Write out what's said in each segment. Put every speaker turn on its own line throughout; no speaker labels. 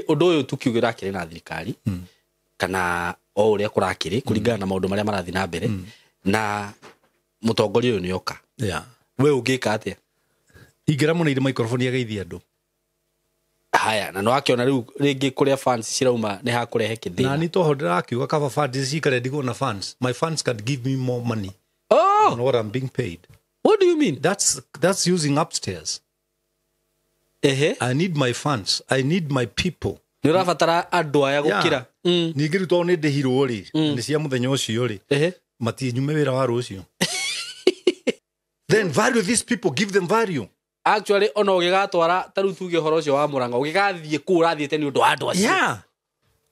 Undu uyu tukiuge urakiri na thirikari kana o uria kurakiri kuringana na maundu maria marathi na mbere na mutongoria uyu nioka. We ungika atia?
Ingira muneire microphone yageithia andu.
Haya, na no akiona riu ringi kuria fans cirauma ni hakurehe kithina.
Na ni toho ndirakiuga kaba fans cikare ndigwo na fans. My fans can give me more money.
Oh,
than what I'm being paid.
What do you mean?
That's using upstairs.
Ehe.
I need my fans. I need my people.
Ni urabatara andu aya gukira.
Ningĩ rĩu tondũ nĩ ndĩhirwo rĩ, nĩ cia mũthenya ũcio rĩ.
Ehe.
Matinyume wĩra wa rũciũ. Then value these people, give them value.
Actually ona ũgĩgatwara ta rĩu tuge ũhoro ũcio wa Murang'a ũgĩgathiĩ kũu ũrathiĩte nĩ ũndũ wa andũ acio.
Yeah.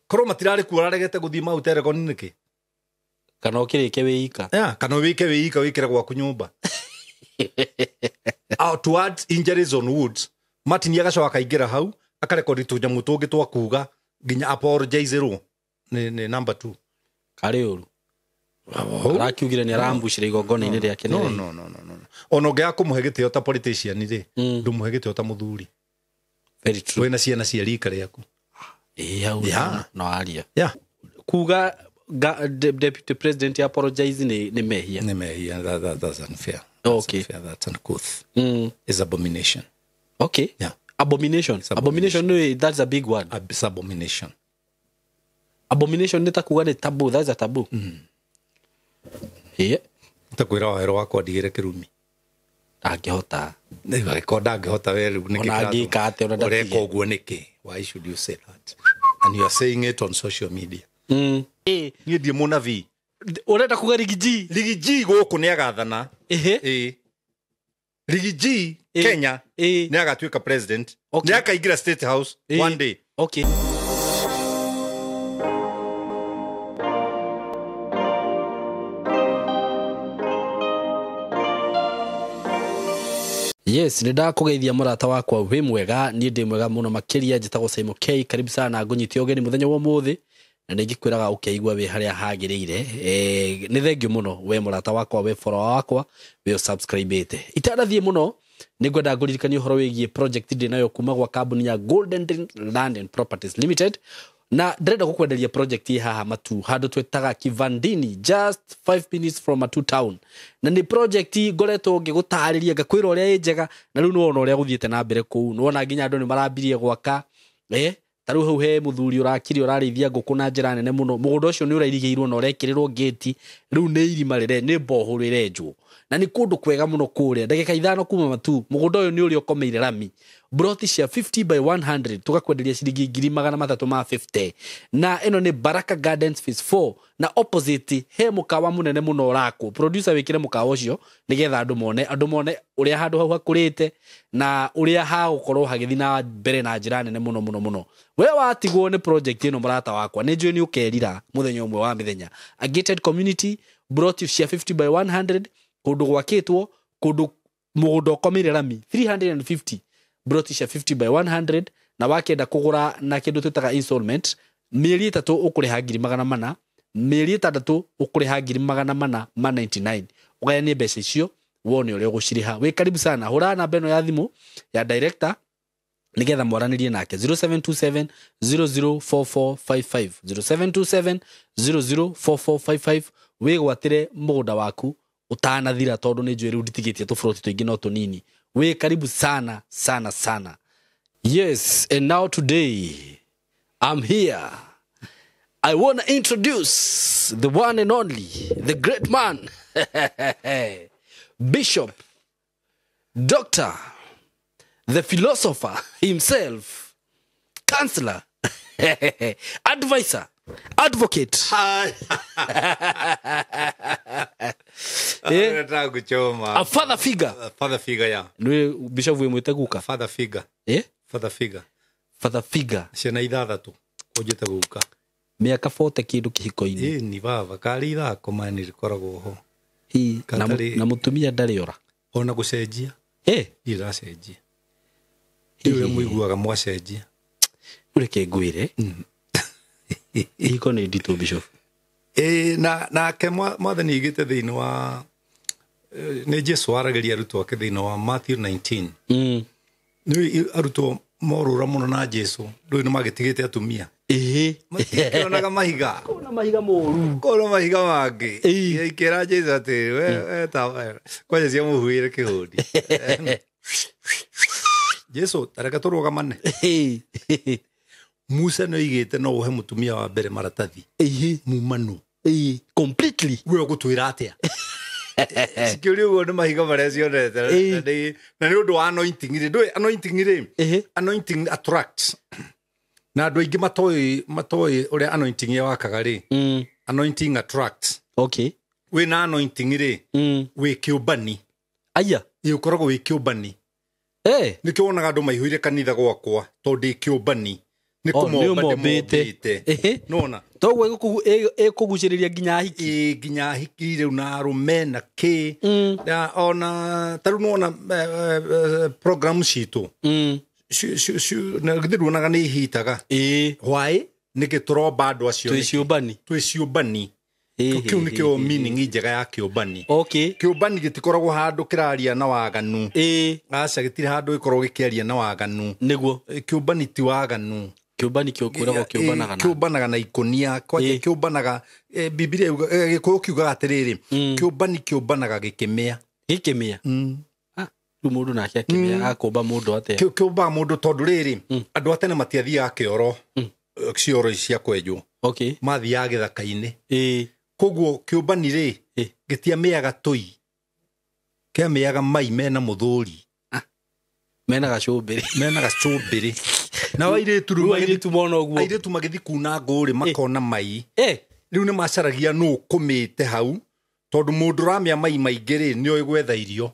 Korwo matirarĩ kuo ũraregete gũthiĩ Mount Elgon nĩkĩ?
Kana ũkĩrĩke wĩika.
Yeah, kana wĩke wĩika wĩkĩre gwaku nyũmba. Towards injuries on woods. Martin agacoka akaingĩra hau akarekodi tũnyamũ tũngĩ twa kuga nginya apologize-rwo nĩ number 2.
Karĩ ũru. Arakiugire nĩ arambucire igongona-inĩ rĩake.
No no no no. Ona ũngĩaga kũmũhe gĩtĩo ta politician rĩ, ndũmũhe gĩtĩo ta mũthuri.
Very true.
Wĩna ciana cia rika rĩaku.
Ĩĩ hau no aria.
Yeah.
Kuga deputy president apologize nĩ mehia.
Nĩ mehia, that's unfair.
Okay.
That's unfair, that's uncouth. It's abomination.
Okay.
Yeah.
Abomination. Abomination, no, that's a big word.
It's abomination.
Abomination nĩ ta kuga nĩ taboo, that's a taboo. Yeah.
Takwira wahero wakwa ndigire kirumi.
Ndangĩhota.
Nĩ ndangĩhota we rĩu nĩkĩ
Ona angĩka atĩa ona ndatige.
Ũreka ũguo nĩkĩ? Why should you say that? And you are saying it on social media. Niĩ ndiĩ mũnabii.
Ũrenda kuga Riggy G?
Riggy G gũkũ nĩ agathana.
Ehe.
Ĩĩ. Riggy G Kenya nĩ agatuĩka president.
Okay.
Nĩ akaingĩra State House one day.
Okay. Yes, nĩ ndakũgeithia mũrata wakwa wĩ mwega, niĩ ndĩ mwega mũno makĩria, njĩtagwo Simon K. Karibu sana ngũnyite ũgeni mũthenya wa ũmũthĩ na nĩ ngĩkwĩraga ũkeigua wĩ harĩa hagĩrĩire. Nĩ thengiũ mũno we mũrata wakwa, we follower wakwa, we subscribe-ĩte. Itanathiĩ mũno nĩ ngwenda ngũririkanie ũhoro wĩgiĩ project ndĩ nayo kuma gwa kambuni ya Golden Dream Land and Properties Limited. Na ndĩrenda gũkwenderia project ĩ haha Matu, handũ twĩtaga Kivandini, just 5 minutes from Matu town. Na nĩ project ngoretwo ngĩgũtarĩria ngakwĩra ũrĩa ĩ njega, na rĩu nĩwona ũrĩa gũthiĩte na mbere kũu. Nĩwona nginya andũ nĩ marambirie gwaka. Ta rĩu hau he mũthuri ũrakiri ũrarĩithia ngũkũ na njĩra nene mũno. Mũgũnda ũcio nĩ ũrairigĩirwo na ũrekĩrĩrwo gate, rĩu nĩ irima rĩre, nĩ mbohoro ĩrenjwo. Na nĩ kũndũ kwega mũno kũrĩa, ndagĩka 5 kuma Matu. Mũgũnda ũyũ nĩ ũrĩa ũkomeire rami. Broti cia 50 by 100 tũgakwenderia ciringi 350. Na ĩno nĩ Baraka Gardens Phase 4 na opposite he mũkawa mũnene mũno ũrakwo. Producer wĩkĩre mũkawa ũcio nĩgetha andũ mone ũrĩa handũ hau hakũrĩte na ũrĩa hagũkorwo hagĩthiĩ na mbere na njĩra nene mũno mũno mũno. We watigwo nĩ project ĩno mũrata wakwa, nĩ njũĩ nĩ ũkerira mũthenya ũmwe wa mĩthenya. A gated community, broti cia 50 by 100, kũndũ gwakĩtwo, kũndũ mũgũnda ũkomeire rami 350. Broti cia 50 by 100, na wakenda kũgũra na kĩndũ twĩtaga installment, mĩeri 3 ũkũrĩha 400, mĩeri 6 ũkũrĩha 499. Ũgayanie mbeca icio wone ũrĩa ũgũcirĩha. Wĩ karibu sana, hũra namba ĩno ya thimũ ya director nĩgetha mwaranĩrie nake 0727 004455, 0727 004455. Wĩgwatĩre mũgũnda waku ũtanathira, tondũ nĩ njũĩ rĩu nditigĩtie tũburoti tũingĩ no tũnini. We karibu sana sana sana. Yes, and now today I'm here. I want to introduce the one and only, the great man, Bishop, Doctor, the philosopher himself, counselor, advisor, advocate.
Hi.
A father figure.
A father figure, yeah.
Nĩ Bishop wĩ mwĩte guka?
Father figure. Father figure.
Father figure.
Ciana 6 ũnjĩte guka.
Mĩaka 40 kĩndũ kĩhiko-inĩ.
Ĩ ni baba karĩ ithako mani rĩkoragwo ho.
Na mũtumia ndarĩ ora.
Ona gũcenjia. Ndiracenjia. Rĩu mũiguaga mwacenjia.
Ũreke ngwĩre. Ihiko nĩ nditũ Bishop.
Na nake mwathani aigĩte thĩinĩ wa nĩ Jesu aragĩria arutwo ake thĩinĩ wa Matthew 19. Nĩ arutwo Morũra mũno na Jesu ndũĩ nĩ magĩtigĩte atumia.
Ĩhĩ.
Matikĩonaga mahiga.
Kũna mahiga moru.
Kũna mahiga mangĩ.
Ĩĩ.
Ikĩra Jesu atĩ we ta kwanja ciamũhuhĩire kĩhũndi. Jesu tareke tũrũgamane.
Ĩhĩ.
Musa nĩ oigĩte no ũhe mũtumia wa mbere maratathi.
Ĩhĩ.
Mumanu.
Ĩhĩ. Completely.
We ũgũtwĩra atĩa? Cikĩũria ũguo nĩ mahiga marĩa cionete.
Ĩĩ.
Na nĩ ũndũ wa anointing rĩ, ndũĩ anointing rĩ,
Ĩhĩ.
anointing attracts. Na andũ aingĩ matoĩ ũrĩa anointing yawakaga rĩ. Anointing attracts.
Okay.
Wĩna anointing rĩ, wĩ kĩũmbani.
Aya.
Ĩ, ũkoragwo wĩ kĩũmbani.
Eh.
Nĩkĩo wonaga andũ maihũire kanitha gwakwa tondũ ndĩ kĩũmbani. Nĩ
Oh, nĩ
kũmomba
ũmombĩte.
ndĩmombĩte.
Ĩhĩ.
Nĩwona?
Toguo ĩkũgucĩrĩria nginya ahiki.
Ĩ, nginya ahiki rĩu na arũme na kĩ. Na ona ta rĩu nĩwona program citũ. Na githĩ nduonaga nĩ ihitaga.
Ĩĩ.
Why? Nĩkĩ tũromba andũ acio
Twĩ
nĩkĩ?
ciũmbani.
Twĩ ciũmbani. Kĩu nĩkĩo meaning njega ya kĩũmbani.
Okay.
Kĩũmbani gĩtikoragwo handũ kĩraria na waganu.
Ĩĩ.
Aca, gĩtirĩ handũ gĩkoragwo gĩkĩaria na waganu.
Nĩguo.
Kĩũmbani ti waganu.
Kĩũmbani kwĩragwo kĩũmbanaga na.
Kĩũmbanaga na ikũnia. Kwanja kĩũmbanaga, Bibilia Gĩkũyũ kiugaga atĩrĩrĩ, kĩũmbani kĩũmbanaga gĩkĩmĩa.
Gĩkĩmĩa? Rĩu mũndũ nake akĩmĩa akũmba mũndũ atĩa?
Kĩũmbaga mũndũ tondũ rĩrĩ, andũ a tene matiathiaga kĩoro, cioro ici cia kwenjwo.
Okay.
Mathiaga gĩthaka-inĩ.
Ĩĩ.
Koguo kĩũmbani rĩ, gĩtiamĩaga tũi. Kĩamĩaga mai mena mũthũri.
Mena gacũmbĩrĩ.
Mena gacũmbĩrĩ. Na airĩtu rĩu
Rĩu airĩtu mona ũguo.
Airĩtu magĩthiĩ kuna ngũ rĩ, makona mai. Rĩu nĩ macaragia nũ ũkũmĩte hau, tondũ mũndũ ũramĩa mai maingĩ rĩ, nĩoĩ gwetha irio.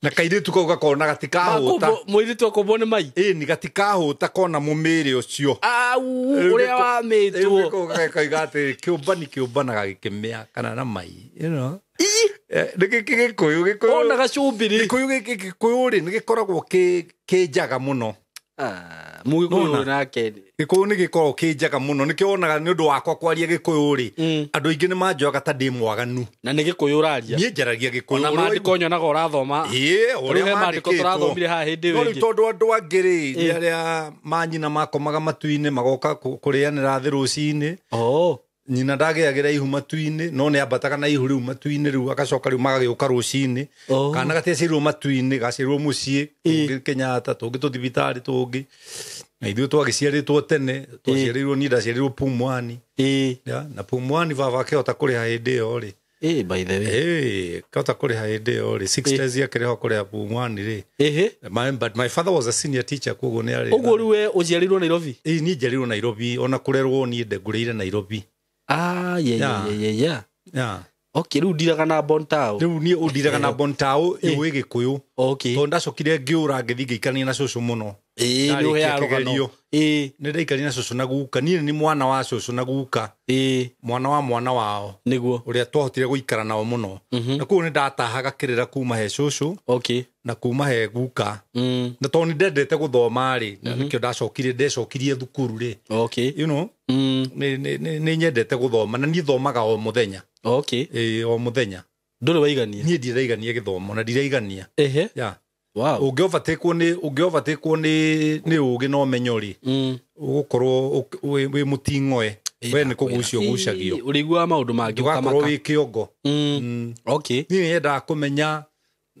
Na kairĩtu kau gakona gatikahũta.
Mũirĩtu akũmbwo nĩ mai?
Ĩni, gatikahũta kona mũmĩrĩ ũcio.
Au, ũrĩa wamĩtwo.
Rĩu nĩko gakauga atĩrĩ, kĩũmbani kĩũmbanaga gĩkĩmĩa kana na mai, you know. Nĩ gĩkũyũ, gĩkũyũ.
Ona gacũmbĩrĩ.
Gĩkũyũ gĩkĩ, gĩkũyũ rĩ, nĩ gĩkoragwo kĩ njaga mũno.
Mũgĩkũyũ
Nona.
nake.
Gĩkũyũ nĩ gĩkoragwo kĩ njaga mũno. Nĩkĩo wonaga nĩ ũndũ wakwa kwaria gĩkũyũ rĩ, andũ aingĩ nĩ manjoyaga ta ndĩ mwaganu.
Na nĩ gĩkũyũ ũraria.
Niĩ njaragia gĩkũyũ.
Ona maandĩko nyonaga ũrathoma.
Ĩĩ, ũrĩa
Rĩu he maandĩko
mandĩkĩtwo.
tũrathomire haha hĩndĩ ĩyo
No rĩu
ĩngĩ.
tondũ andũ angĩ rĩ, nĩ arĩa manyina makomaga matu-inĩ, magoka kũrĩanĩra thĩ rũcinĩ. Nyina ndagĩagĩra ihu matu-inĩ, no nĩ ambataga na ihu rĩu matu-inĩ rĩu, agacoka rĩu magagĩũka rũcinĩ. Kana gatiaciarirwo matu-inĩ, gaciarirwo mũciĩ, tũngĩ Kenyatta, tũngĩ tũthibitarĩ tũngĩ. Na ithuĩ twagĩciarĩtwo tene, twaciarĩirwo, niĩ ndaciarĩirwo Pumwani. Ya, na Pumwani baba akĩhota kũrĩha hĩndĩ ĩyo rĩ.
By the way.
Akĩhota kũrĩha hĩndĩ ĩyo rĩ. 6 days akĩrĩha kũrĩha Pumwani rĩ. But my father was a senior teacher, koguo nĩ arĩ.
Ũguo rĩu we ũciarĩirwo Nairobi?
Ĩĩ, niĩ njiarĩirwo Nairobi, ona kũrerwo niĩ ndengũrĩire Nairobi.
Okay, rĩu ndiraga na Bontao.
Rĩu niĩ ũndiraga na Bontao, yũĩ Gĩkũyũ.
Okay.
Tondũ ndacokire ngĩũra ngĩthiĩ ngĩikarania na cũcũ mũno.
Nĩ
Ndarĩkia
ũheaga rũgano.
kĩgerio. Nĩ ndaikarania na cũcũ na guka. Niĩ nĩ mwana wa cũcũ na guka. Mwana wa mwana wao.
Nĩguo.
Ũrĩa twahotire gũikara nao mũno. Na koguo nĩ ndatahaga kĩrĩra kuma he cũcũ. Na kuma he guka. Na tondũ nĩ ndendete gũthoma rĩ, na nĩkĩo ndecokirie thukuru rĩ. You know? Nĩ nyendete gũthoma na niĩ thomaga o mũthenya. Ĩĩ, o mũthenya.
Ndũrĩ waigania?
Niĩ ndiraigania gĩthomo na ndiraigania. Yeah.
Wow.
Ũngĩovertakewo nĩ ũũgĩ na ũmenyo rĩ, ũgũkorwo wĩ mũting'oe. We nĩ kũgucio ũgucagio.
Ũrĩiguaga maũndũ mangĩ
Ndũgakorwo
ũkamaka.
wĩ kĩongo. Niĩ nyendaga kũmenya,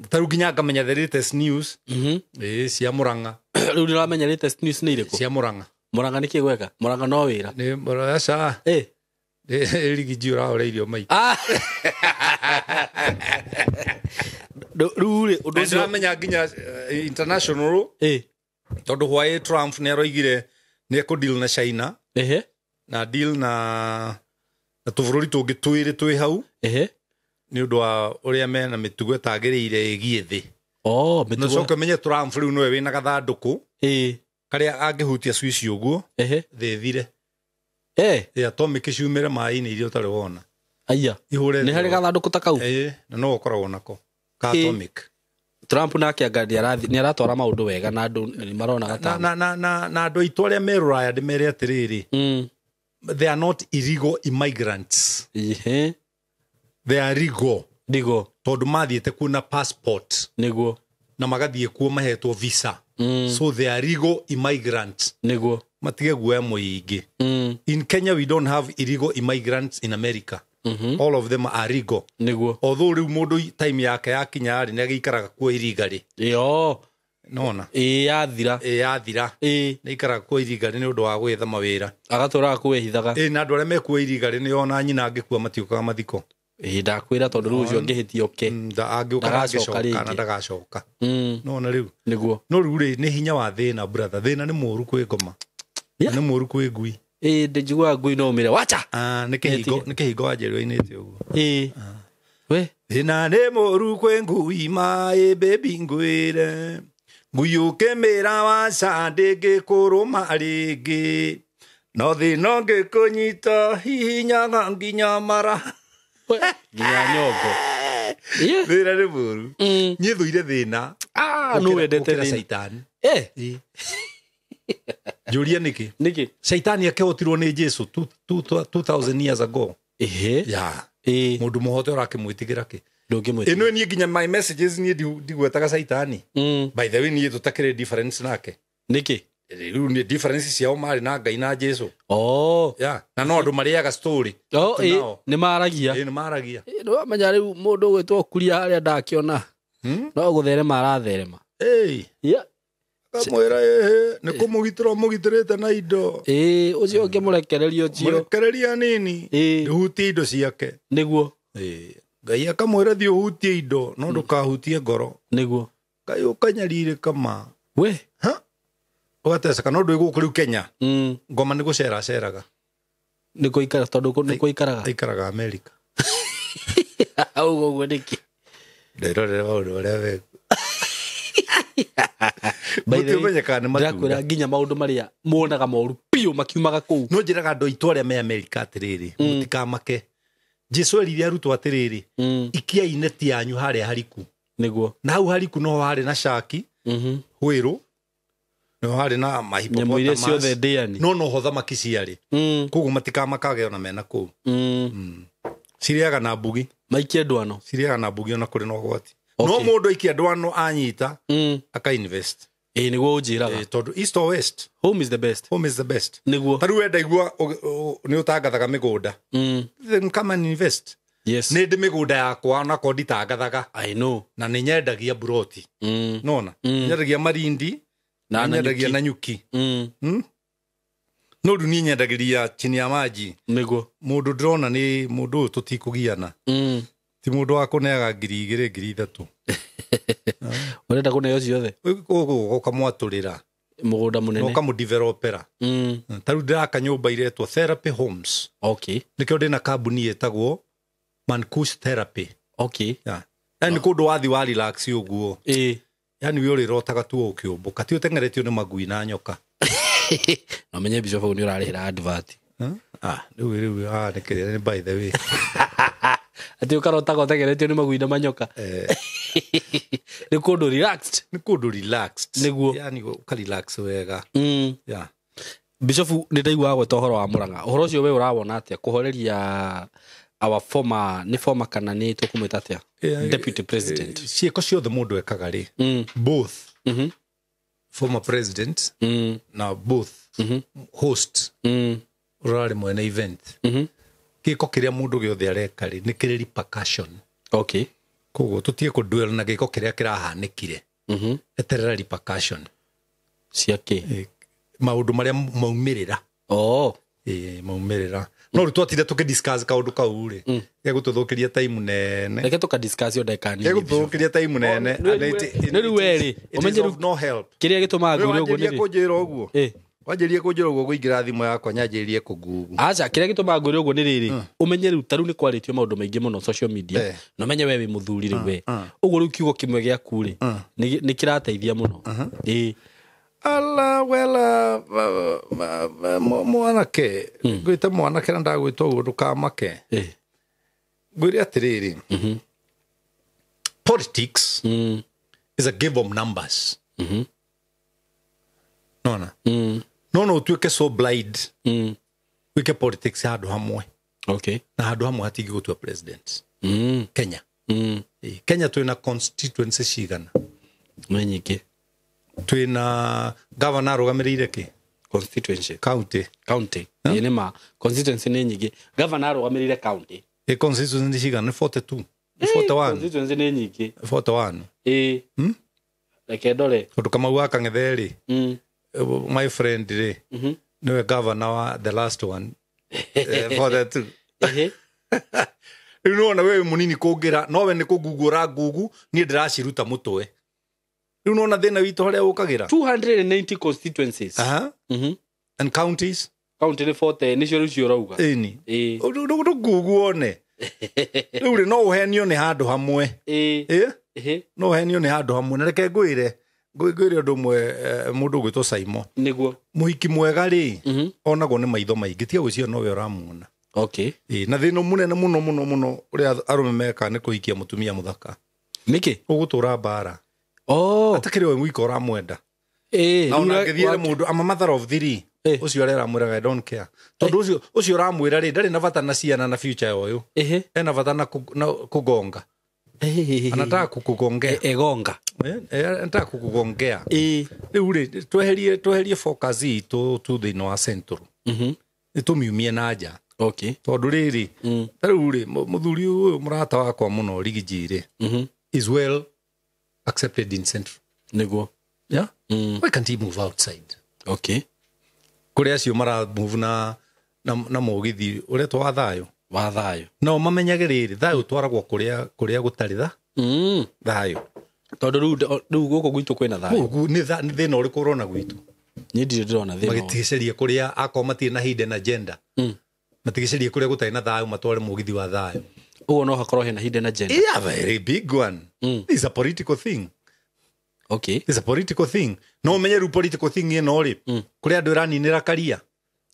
ta rĩu nginya ngamenya the latest news. Ĩĩ, cia Murang'a.
Rĩu nĩũramenya latest news nĩ irĩkũ?
Cia Murang'a.
Murang'a nĩkĩ gweka? Murang'a no wĩra.
Nĩ Murang'a, aca. Nĩ rigi njũ ũrahoreirio maitũ.
Rĩu rĩ, ũndũ
Na
ũcio
ndĩramenya nginya international. Tondũ why Trump nĩ aroigire nĩ ekũ deal na China. Na deal na tũbũrũri tũngĩ twĩrĩ twĩ hau. Nĩ ũndũ wa ũrĩa mena mĩtugo ĩtagĩrĩire ĩgiĩ thĩ.
Mĩtugo.
Na ũcoke ũmenye Trump rĩu nĩwe wĩna gathandũkũ. Karĩa angĩhutia switch ũguo, thĩ ĩthire. Atomic ciumĩre maĩ-inĩ iria ũtarĩ wona.
Aya.
Ihũre
Nĩ harĩ
thĩ.
gathandũkũ ta kau?
Na no ũkoragwo nako. Ka atomic.
Trump nake anga nĩ aratwara maũndũ wega na andũ nĩ marona gatano.
Na andũ aitũ arĩa me Rũraya ndĩmere atĩrĩrĩ. They are not illegal immigrants. They are legal.
Legal.
Tondũ mathiĩte kuo na passport.
Nĩguo.
Na magathiĩ kuo mahetwo visa. So they are legal immigrants.
Nĩguo.
Matige guoya mũingĩ. In Kenya we don't have illegal immigrants in America. All of them are legal.
Nĩguo.
Although rĩu mũndũ time yake yakinya rĩ, nĩ agĩikaraga kuo iriga-rĩ.
Ĩyo.
Nona.
Ĩ yathira.
Ĩ yathira.
Ĩ.
Nĩ aikaraga kuo iriga-rĩ nĩ ũndũ wa gwetha mawĩra.
Agatũraga kwĩhithaga.
Ĩ na andũ arĩa mekuo iriga-rĩ nĩ ona nyina angĩkua matiũkaga mathiko.
Ĩ ndakwĩra tondũ rĩu ũcio angĩhĩtia oke.
Angĩũka
Ndagacoka
ndangĩcoka
rĩngĩ.
na ndagacoka. Nona rĩu.
Nĩguo.
No rĩu rĩ nĩ hinya wa thĩna brother. Thĩna nĩ mũũru kwĩ ngoma.
Yeah.
Nĩ mũũru kwĩ ngui.
Ĩ ndĩnjiguaga ngui no ũmĩre wacha.
Nĩ kĩhingo nĩ kĩhingo wanjĩrwo inĩte ũguo.
Ĩ. We.
Thĩna nĩ mũũru kwĩ ngui maĩ baby ngwĩre. Ngui ũkĩmĩra waca ndĩngĩkũrũma rĩngĩ. No thĩna ũngĩkũnyita hihinyaga nginya mara.
We. Nginya nyongo. Ĩ.
Thĩna nĩ mũũru. Niĩ thũire thĩna.
Nũ wendete
Gũkĩra
thĩna?
Caitani.
Eh.
Njũria nĩkĩ?
Nĩkĩ?
Caitani akĩhotirwo nĩ Jesu 2000 years ago.
Ĩhĩ.
Yeah.
Ĩ.
Mũndũ mũhote ũrakĩmwĩtigĩra kĩ?
Ndũngĩmwĩtigĩra.
Ĩno niĩ nginya my messages niĩ ndigwetaga Caitani. By the way niĩ tũtakĩrĩ difference nake.
Nĩkĩ?
Rĩu nĩ difference ciao marĩ na Ngai na Jesu.
Oh.
Yeah. Na no andũ marĩaga story.
Oh,
Tu
ĩ,
nao.
nĩ maragia.
Ĩ, nĩ maragia.
Ĩ, nĩwamenya rĩu mũndũ ũgwĩtwo kuria harĩa ndakĩona. No gũtherema aratherema.
Ĩ.
Yeah.
Kamwĩra ĩhĩ, nĩ kũmũgitĩra ũmũgitĩrĩte na indo.
Ĩ, ũcio ũngĩmũrekereria ũcio.
Mũrekereria nini.
Ĩ.
Ndũhutie indo ciake.
Nĩguo.
Ĩ. Ngai akamwĩra thiĩ ũhutie indo, no ndũkahutie ngoro.
Nĩguo.
Ngai ũkanyarirĩka ma.
We.
Ha? Ũgateceka no ndwĩ gũkũ rĩu Kenya. Ngoma nĩ gũcera aceraga.
Nĩ kũikara tondũ nĩ kũikaraga.
Aikaraga America.
Ũguo ũguo nĩkĩ?
Nderorere maũndũ marĩa mekuo.
By the way,
Mũtiũmenyekaga nĩ matunda.
ndĩrakwĩra nginya maũndũ marĩa muonaga moru biũ makiumaga kũu.
No njĩraga andũ aitũ arĩa me America atĩrĩrĩ, mũtikamake. Jesu erire arutwo atĩrĩrĩ, ikiai neti yanyu harĩa hariku.
Nĩguo.
Na hau hariku noho harĩ na shaki, hwĩrũ, noho harĩ na
Nyamũ iria ciothe
mahippopotamus.
ndĩani.
No noho thamaki ciarĩ. Koguo matikamakage ona mena kũu. Cirĩaga na mbugi.
Maikie ndwano.
Cirĩaga na mbugi ona kũrĩ na ũgwati.
Okay.
No mũndũ aikia ndwano anyita, aka invest.
Ĩ nĩguo ũnjĩraga.
Tondũ east or west,
Home is the best.
home is the best.
Nĩguo.
Ta rĩu we ndaigua nĩ ũtangathaga mĩgũnda. Then come and invest.
Yes.
Nĩ ndĩ mĩgũnda yakwa onakorwo nditangathaga.
I know.
Na nĩ nyendagia buroti. Nona. Nyendagia Marindi.
Na
Nĩ nyendagia Nanyuki. No rĩu niĩ nyendagĩria chini ya maji.
Nĩguo.
Mũndũ ndĩrona nĩ mũndũ ũyũ tũtikũgiana. Ti mũndũ wa kũneaga 2,000 3,000.
Ũrenda kũneo ciothe?
Ũguo ũkamwatũrĩra.
Mũgũnda mũnene.
Na ũkamũdevelopera. Ta rĩu ndĩraka nyũmba iretwo Therapy Homes.
Okay.
Nĩkĩo ndĩna kambuni ĩtagwo Mankush Therapy.
Okay.
Yeah. Yani kũndũ wathi wa relax ũguo.
Ĩ.
Yani we ũrĩrotaga tu ũkĩũmbũka. Ti ũteng'eretio nĩ magui na nyoka.
Na ũmenye Bishop hau nĩ ũrarĩhĩra advert.
Ah, rĩu nĩ kĩrĩa nĩ by the way.
Atĩ ũkarotaga ũteng'eretio nĩ magui na manyoka. Nĩ kũndũ relaxed.
Nĩ kũndũ relaxed.
Nĩguo.
Yani ũka relax wega. Yeah.
Bishop nĩ ndaiguaga gweta ũhoro wa Murang'a. Ũhoro ũcio we ũrawona atĩa kũhoreria our former, nĩ former kana nĩ tũkũmwĩta atĩa? Deputy President.
Ciĩko ciothe mũndũ ekaga rĩ. Both. Former president na both host. Ũrarĩ mwene event. Gĩko kĩrĩa mũndũ gĩothe areka rĩ, nĩ kĩrĩ repercussion.
Okay.
Koguo tũtige kũduel na gĩko kĩrĩa kĩrahanĩkire. Eterera repercussion.
Cia kĩ?
Maũndũ marĩa maumĩrĩra.
Oh.
Ĩ, maumĩrĩra. No rĩu twatinde tũkĩdiscuss kaũndũ kau rĩ, gegũtũthũkĩria time nene.
Reke tũkadiscuss yo ndagĩka nini.
Gegũtũthũkĩria time nene. And
Nĩ rĩu we rĩ,
it is
ũmenye rĩu
of no help.
Kĩrĩa gĩtũmaga ngwĩre ũguo nĩ
Wanjĩrĩrie
rĩ?
kũnjĩra ũguo.
Ĩ.
Wanjĩrĩrie kũnjĩra ũguo ngũingĩra thimũ yakwa nyanjĩrĩrie kũngugu.
Aca, kĩrĩa gĩtũmaga ngwĩre ũguo nĩ rĩrĩ, ũmenye rĩu ta rĩu nĩ kwarĩtio maũndũ maingĩ mũno social media, na ũmenye we wĩ mũthuri rĩu we. Ũguo rĩu kiugo kĩmwe gĩaku rĩ, nĩ kĩrateithia mũno. Ĩ.
Ala, wela, mwanake, ngwĩte mwanake na ndagwĩta ũguo ndũkamake. Ngwĩre atĩrĩrĩ, politics is a game of numbers. Nona? No no ũtuĩke so blind. Wĩke politics handũ hamwe.
Okay.
Na handũ hamwe hatingĩgũtua president. Kenya. Kenya twĩna constituency cigana?
Nĩ nyingĩ.
Twĩna governor arũgamĩrĩire kĩ?
Constituency.
County.
County. Ĩĩ nĩ ma. Constituency nĩ nyingĩ. Governor arũgamĩrĩire county.
Ĩ constituency cigana? Nĩ 42. Nĩ 41.
Constituency nĩ nyingĩ.
41.
Ĩĩ. Reke ndore.
Tondũ Kamau wa Kang'ethe rĩ, my friend rĩ, nĩwe governor wa the last one. 42.
Ehe.
Rĩu nĩwona wewe mũnini kũngĩra, nowe nĩ kũngungũra ngugu, niĩ ndĩraciruta mũtwe. Rĩu nĩwona thĩna witũ harĩa ũkagĩra?
290 constituencies.
Aha. And counties?
County nĩ 40, nĩcio rĩu cio ũrauga.
Ĩni.
Ĩĩ.
Ndũngugu one. Rĩu rĩ, no ũhenio nĩ handũ hamwe.
Ĩĩ.
Ĩĩ?
Ehe.
No ũhenio nĩ handũ hamwe. Na reke ngwĩre, ngwĩre ũndũ ũmwe, mũndũ ũgwĩtwo Saimo.
Nĩguo.
Mũhiki mwega rĩ, onagwo nĩ maitho maingĩ, tiga gwĩciria nowe ũramuona.
Okay.
Ĩĩ, na thĩna mũnene mũno mũno mũno ũrĩa arũme mekaga nĩ kũhikia mũtumia mũthaka.
Nĩkĩ?
Ũgũtũra mbara.
Oh.
Atakĩrĩ we wika ũramwenda.
Ĩĩ.
Na ona angĩthiĩ mũndũ, I'm a mother of three. Ũcio arĩa aramwĩraga I don't care. Tondũ ũcio ũramwĩra rĩ, ndarĩ na bata na ciana na future ya ũyũ.
Ehe.
Ena bata na kũgonga. Anataka kukugongea.
Egonga.
Anataka kukugongea.
Ĩĩ.
Rĩu rĩ, tweherie focus itũ tu thĩinĩ wa Central. Nĩ tũmiumie na nja.
Okay.
Tondũ rĩrĩ, ta rĩu rĩ, mũthuri ũyũ mũrata wakwa mũno Rigiji rĩ, is well accepted in Central.
Nĩguo.
Yeah? Why can't he move outside?
Okay.
Kũrĩa acio mara move na mũgithi ũretwo wa thayũ.
Wa thayũ.
No mamenyage rĩrĩ, thayũ ũtwaragwo kũrĩa gũtarĩ thayũ.
Tondũ rĩu gũkũ gwitũ kwĩna thayũ.
Nĩ thĩna ũrĩkũ ũrona gwitũ?
Niĩ ndirĩ ndĩrona thĩna.
Magĩtigĩceria kũrĩa akorwo matirĩ na hidden agenda. Matigĩcerie kũrĩa gũtarĩ na thayũ matware mũgithi wa thayũ.
Ũguo no hakorwo hena hidden agenda.
Yeah, very big one. It's a political thing.
Okay.
It's a political thing. No umenye rĩu political thing ĩno rĩ, kũrĩa andũ ĩraninĩra karia.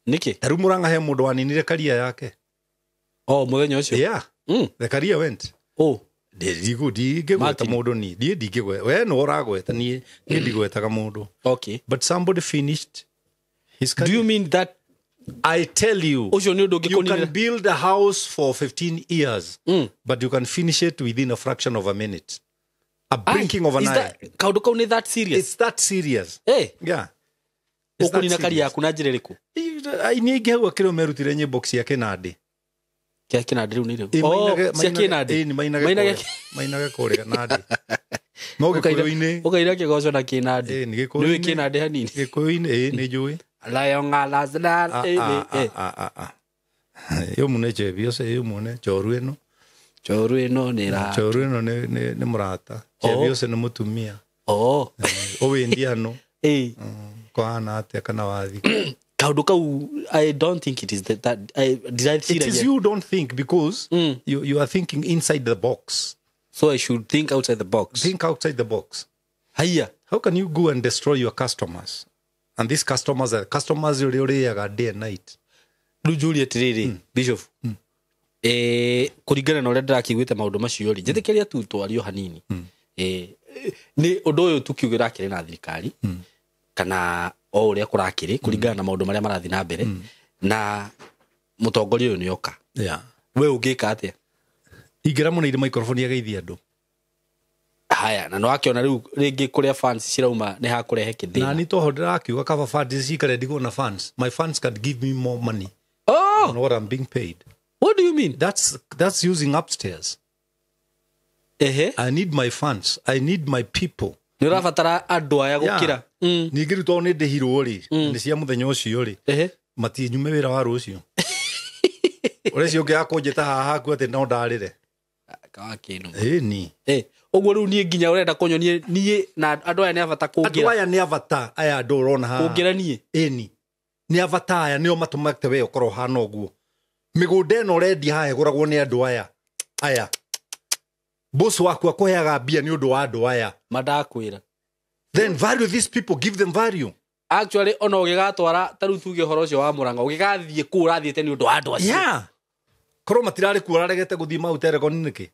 Nĩkĩ?
Ta rĩu Mũrang'a he mũndũ waninire karia yake.
Oh, mũthenya ũcio?
Yeah. The career went.
Oh.
Ndingĩgweta mũndũ niĩ. Niĩ ndingĩgweta. We nĩwe ũragweta, niĩ ndigwetaga mũndũ.
Okay.
But somebody finished his career.
Do you mean that
I tell you,
ũcio nĩ ũndũ
you
ũngĩkũninĩra?
can build a house for 15 years, but you can finish it within a fraction of a minute. A blinking of an eye.
Kaũndũ kau nĩ that serious?
It's that serious.
Hey.
Yeah.
Ũkũnina karia yaku na njĩra ĩrĩkũ?
Niĩ ingĩ hau akĩrĩ merutire nyĩmbo cia kĩnandĩ.
Kĩa kĩnandĩ rĩu nĩ irĩkũ? Oh, cia kĩnandĩ.
Ĩĩ, mainage kũrĩa nandĩ. No gĩkũyũ-inĩ.
Ũkaina kĩgoco na kĩnandĩ.
Ĩĩ, nĩ gĩkũyũ-inĩ.
Nĩ ũĩ kĩnandĩ hanini?
Gĩkũyũ-inĩ, ĩĩ, nĩ njũĩ. Ĩyo mũne Chebi ũcio, ĩyo mũne Choru ĩno.
Choru ĩno nĩ ra.
Choru ĩno nĩ mũrata. Chebi ũcio nĩ mũtumia.
Oh.
Ũwĩndiano.
Ĩĩ.
Kũhana atĩa kana wathi.
Kaũndũ kau, I don't think it is that I did I see
It is you don't think because you are thinking inside the box.
So I should think outside the box.
Think outside the box.
Haiya.
How can you go and destroy your customers? And these customers are customers ũrĩa day and night.
Rĩu njũrie atĩrĩrĩ, Bishop. Kũringana na ũrĩa ndĩrakĩiguĩte maũndũ macio rĩ, njĩtĩkĩria tu twario hanini. Nĩ ũndũ ũyũ tukiuge ũrakĩrĩ na thirikari kana o ũrĩa kũrakĩrĩ kũringana na maũndũ marĩa marathiĩ na mbere na mũtongoria ũyũ nĩoka.
Yeah.
We ũngĩka atĩa?
Ingĩra mũno ire microphone ageithie andũ.
Haya, na nĩwakĩona rĩu rĩngĩ kũrĩa fans cirauma nĩ hakũrehe kĩthĩna.
Na nĩ toho ndĩrakiuga kaba fans cikare ndigwo na fans. My fans can give me more money.
Oh!
Than what I'm being paid.
What do you mean?
That's using upstairs.
Ehe.
I need my fans. I need my people.
Nĩ ũrabatara andũ aya gũkĩra.
Ningĩ rĩu tondũ nĩ ndĩhirwo rĩ, nĩ cia mũthenya ũcio rĩ,
Ehe.
matinyume wĩra wa rũciũ. Ũrĩa ũcio ũngĩ akũnjĩta haha haku atĩ no ndarĩre.
Kawakĩno.
Ĩni.
Ũguo rĩu niĩ nginya ũrenda kũnyonie niĩ na andũ aya nĩ a bata kũngĩra.
Andũ aya nĩ a bata, aya andũ ũrona haha.
Kũngĩra niĩ.
Ĩni. Nĩ a bata aya nĩo matũmĩte we ũkorwo ũhana ũguo. Mĩgũnda ĩno ũrendia haha ĩgũragwo nĩ andũ aya. Aya. Boss waku akũheaga mbia nĩ ũndũ wa andũ aya.
Mandakwĩra.
Then value these people, give them value.
Actually ona ũgĩgatwara ta rĩu tuge ũhoro ũcio wa Mũrang'a, ũgĩgathiĩ kũu ũrathiĩte nĩ ũndũ wa andũ acio.
Yeah. Korwo matirarĩ kuo ũraregete gũthiĩ Mount Elgon nĩkĩ?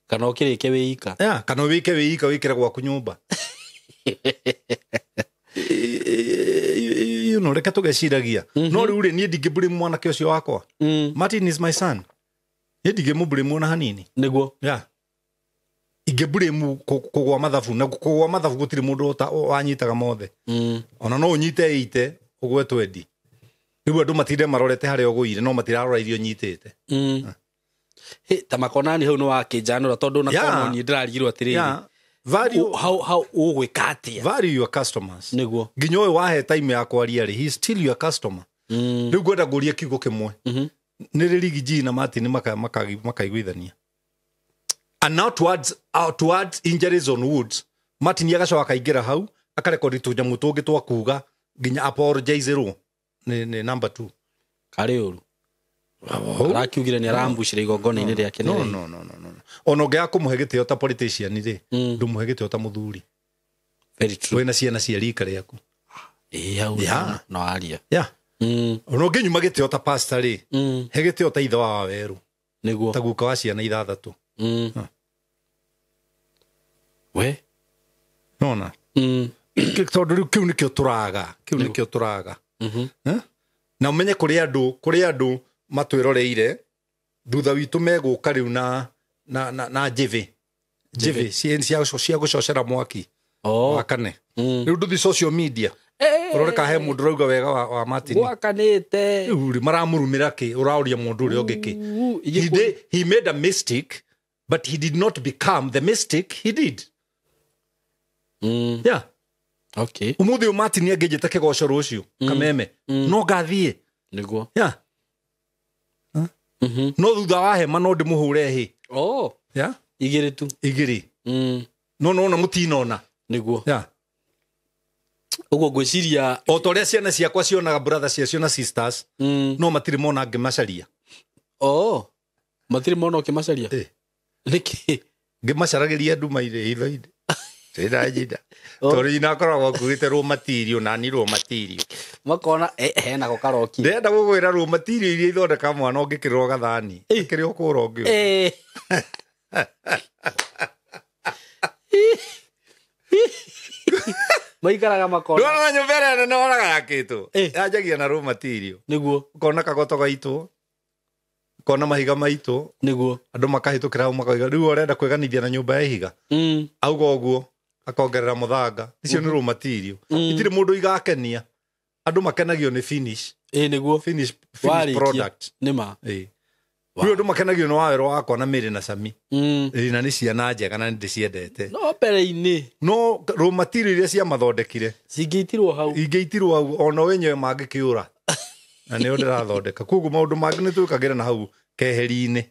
Kana ũkĩrĩke wĩika.
Yeah, kana wĩke wĩika wĩkĩre gwaku nyũmba. You know, reke tũgeciragia. No rĩu rĩ, niĩ ndingĩmbũrĩ mwanake ũcio wakwa. Martin is my son. Niĩ ndingĩmũmbũrĩ muona hanini.
Nĩguo.
Yeah. Ingĩmburĩmu kũgwa mathabu, na kũgwa mathabu gũtirĩ mũndũ wanyitaga mothe. Ona no ũnyite 8 ũgwe 20. Rĩu andũ matinde marorete harĩa ũgũire, no matirarora irio nyitĩte.
Ta makonani hau nĩ wakĩnjanũra tondũ na kono niĩ ndĩrarigirwo atĩrĩrĩ.
Value
how ũgwĩka atĩa?
Value your customers.
Nĩguo.
Nginya ũyũ wahe time ya kwaria rĩ, he is still your customer. Rĩu ngwenda ngũrie kiugo kĩmwe. Nĩ rĩ Riggy G na Martin makaiguithania. And now towards injuries on Woods, Martin agacoka akaingĩra hau akarekodi tũnyamũ tũngĩ twa kuga nginya apologize-rwo nĩ number 2.
Karĩ ũru. Arakiugire nĩ arambucire igongona-inĩ rĩake.
No. Ona ũngĩaga kũmũhe gĩtĩo ta politician rĩ, ndũmũhe gĩtĩo ta mũthuri.
Very true.
Wĩna ciana cia rika rĩaku.
Hau no aria.
Yeah. Ona ũngĩnyuma gĩtĩo ta pastor rĩ, he gĩtĩo ta ithe wa Wawerũ.
Nĩguo.
Ta guka wa ciana 6.
We?
Nona. Tondũ rĩu kĩu nĩkĩo tũraga. Kĩu nĩkĩo tũraga. Na ũmenye kũrĩ andũ matwĩroreire thutha witũ megũka rĩu na njĩvĩ. Njĩvĩ cia gũcocera mwaki. Wakane. Rĩu ndũthi social media. Ũrore ka he mũndũ ũrauga wega wa Martin.
Gwakanĩte.
Rĩu rĩ maramũrumĩra kĩ? Ũraũria mũndũ ũrĩa ũngĩ kĩ? He made a mistake, but he did not become the mistake he did. Yeah.
Okay.
Umuthi Martin angĩnjĩta kĩgoco rũciũ kameme. No ngathiĩ.
Nĩguo.
Yeah. No thutha wa hema no ndĩmũhũre hĩ.
Oh.
Yeah.
Igĩrĩ tu.
Igĩrĩ. No nona mũtinona.
Nĩguo.
Yeah.
Ũguo ngwĩciria
o ta ũrĩa ciana ciakwa cionaga brother ciacio na sisters, no matirĩ mona ngĩmacaria.
Oh. Matirĩ mona ũkĩmacaria? Nĩkĩ?
Ngĩmacaragĩria nduma-inĩ hitho-inĩ. Ndĩra njĩra. Tondũ nyina akoragwo akuĩte raw material na ni raw material.
Makona hena go karoki.
Ndĩrenda gũkwĩra raw material iria ithondeka mwana ũngĩkĩrwo gathani. Kĩrĩa ũkũra ũngĩ.
Maikaraga makona.
Ndwara nyũmba ĩrĩa nene wonaga yakĩtwo. Yanjagia na raw material.
Nĩguo.
Ũkona kagoto gaitwo. Ũkona mahiga maitwo.
Nĩguo.
Andũ makahĩtũkĩra hau makauga rĩu ũrenda kwĩganithia na nyũmba ya ihiga. Auga ũguo akongerera mũthanga. Icio nĩ raw material. Itirĩ mũndũ igakenia. Andũ makenagio nĩ finish.
Nĩguo.
Finish product.
Nĩma.
Rĩu andũ makenagio nĩ Wawerũ wakwa na Mĩrĩ na Cami. Na nĩ ciana njega na nĩndĩciendete.
No mbere-inĩ.
No raw material iria ciamathondekire.
Cingĩitirwo hau.
Ingĩitirwo hau ona wenyewe mangĩkĩũra. Na nĩo ndĩrathondeka. Koguo maũndũ mangĩ nĩtwĩkagĩra na hau keheri-inĩ.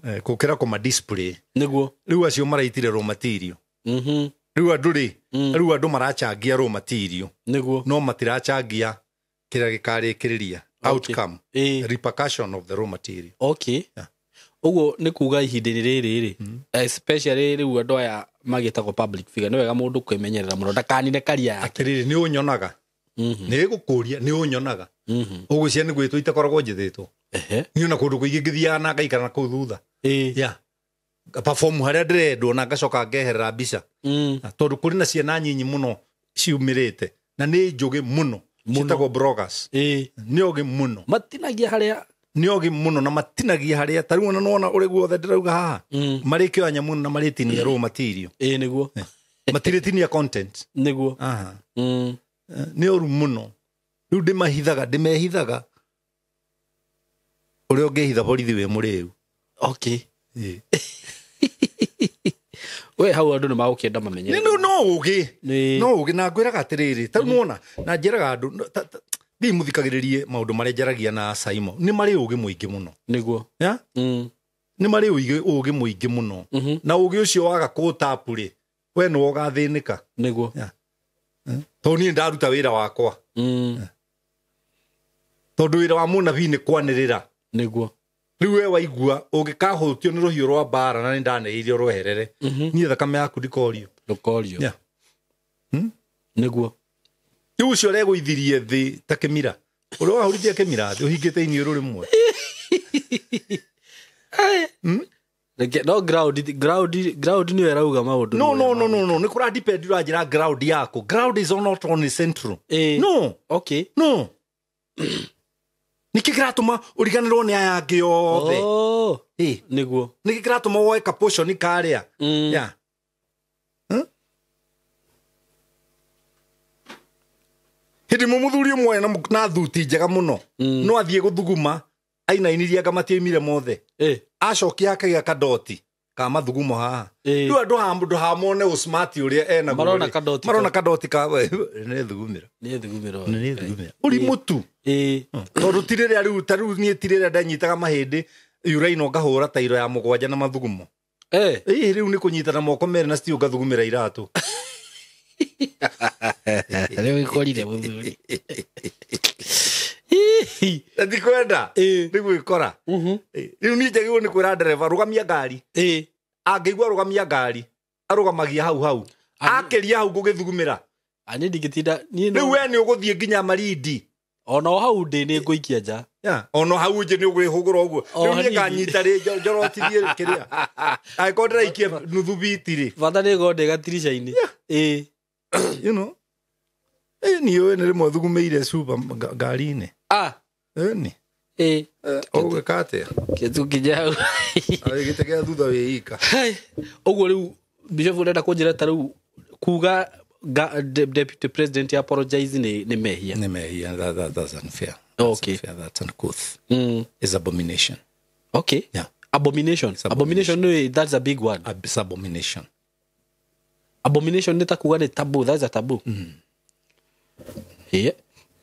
Gũkĩra kũma display.
Nĩguo.
Rĩu acio maraitire raw material. Rĩu andũ rĩ, rĩu andũ marachangia raw material.
Nĩguo.
No matirachangia kĩrĩa gĩkarĩkĩrĩria. Outcome. Repercussion of the raw material.
Okay. Ũguo nĩ kuga ihinda-inĩ rĩrĩ rĩ, especially rĩu andũ aya magĩtagwo public figure, nĩ wega mũndũ kwĩmenyerera mũno ndakanine karia yake.
Atĩrĩrĩ, nĩ ũnyonaga. Nĩ gũkũria, nĩ ũnyonaga. Ũguo ciana gwĩtwo itakoragwo njĩthĩtwo. Niĩ ona kũndũ kũingĩ ngĩthiaga na ngaikara na kũu thutha. Yeah. Perform harĩa ndĩrendwo na ngacoka ngeherera mbica. Tondũ kũrĩ na ciana nyinyi mũno ciumĩrĩte na nĩ njũgĩ mũno. Ciĩtagwo bloggers. Nĩ ogĩ mũno.
Matinagia harĩa.
Nĩ ogĩ mũno na matinagia harĩa. Ta rĩu ona nĩwona ũrĩa guothe ndĩrauga haha. Marĩkĩoya nyamũ na marĩtinia raw material.
Nĩguo.
Matirĩtinia content.
Nĩguo.
Nĩ ũru mũno. Rĩu ndĩmahithaga, ndĩmehithaga. Ũrĩa ũngĩhitha borithi wĩ mũrĩu.
Okay. We hau andũ nĩ magũkĩenda mamenyere.
No ũgĩ. No ũgĩ na ngwĩraga atĩrĩrĩ, ta rĩu nĩwona, na njĩraga andũ, thiĩ mũthikagĩrĩrie maũndũ marĩa njaragia na Simon. Nĩ marĩ ũgĩ mũingĩ mũno.
Nĩguo.
Yeah? Nĩ marĩ ũgĩ mũingĩ mũno. Na ũgĩ ũcio waga kũũtapu rĩ, we nĩwe ũgathĩnĩka.
Nĩguo.
Yeah. Tondũ niĩ ndaruta wĩra wakwa. Tondũ wĩra wa mũnabii nĩ kwanĩrĩra.
Nĩguo.
Rĩu we waigua ũngĩkahũtio nĩ rũhiũ rwa mbara na nĩndanĩrĩirio rweherere. Niĩ thakame yaku ndikorio.
Ndũkorio.
Yeah.
Nĩguo.
Rĩu ũcio ũregũithirie thĩ ta kĩmira. Ũrĩa wahũrithia kĩmira thĩ ũhingĩte iniũrũ rĩmwe.
No ground nĩyo ĩrauga maũndũ.
No. Nĩ kũra depend ũranjĩra ground yaku. Ground is not only central. No.
Okay.
No. Nĩkĩ kĩratũma ũriganĩrwo nĩ aya angĩ othe?
Nĩguo.
Nĩkĩ kĩratũma woe ka portion karĩa? Yeah. Hĩndĩ ĩmwe mũthuri ũmwe na thuti njega mũno no athiĩ gũthuguma ainainirie anga matiaimire mothe. Acokia akagĩa kadoti ka mathugumo haha. Rĩu andũ ndũhamone ũsmart ũrĩa enaguo.
Marona kadoti.
Marona kadoti ka nĩ thugumĩra.
Nĩ thugumĩra.
Nĩ thugumĩra. Ũri mũtu. Tondũ ti rĩrĩa rĩu ta rĩu niĩ ti rĩrĩa ndanyitaga mahĩndĩ uraino ngahũra tairo ya mũgwanja na mathugumo. Rĩu nĩ kũnyitana moko merĩ na steel ngathugumĩra iratũ.
Rĩu ikorire mũthuri.
Ndikwenda nĩ gwĩkora. Rĩu niĩ njagĩrĩirwo nĩ kwĩra ndereba rũgamia ngari. Angĩigua rũgamia ngari arũgamagia hau hau. Akĩria hau ngũgĩthugumĩra.
Niĩ ndingĩtinda.
Rĩu we nĩ ũgũthiĩ nginya Malindi.
Ona o hau ndĩ nĩ ngũikia nja.
Ona hau nje nĩ ũgwĩhũgũra ũguo. Rĩu niĩ nganyita rĩ njorotithie kĩrĩa. Angĩkorwo ndĩraikia nuthu biti rĩ.
Bata nĩ ngorwo ndĩ gatirica-inĩ.
You know. Niĩ ũyũ nĩ rĩmwe thugumĩire cuba ngari-inĩ. Nĩ. Ũgwĩka atĩa?
Kĩtũkinya hau.
Gĩtĩ gĩa thutha wĩ ika.
Ũguo rĩu Bishop ũrenda kũnjĩra ta rĩu kuga deputy president apologize nĩ mehia.
Nĩ mehia. That's unfair.
Okay.
That's unfair. That's uncouth. It's abomination.
Okay.
Yeah.
Abomination. Abomination, that's a big one.
It's abomination.
Abomination nĩ ta kuga nĩ taboo. That's a taboo. Yeah.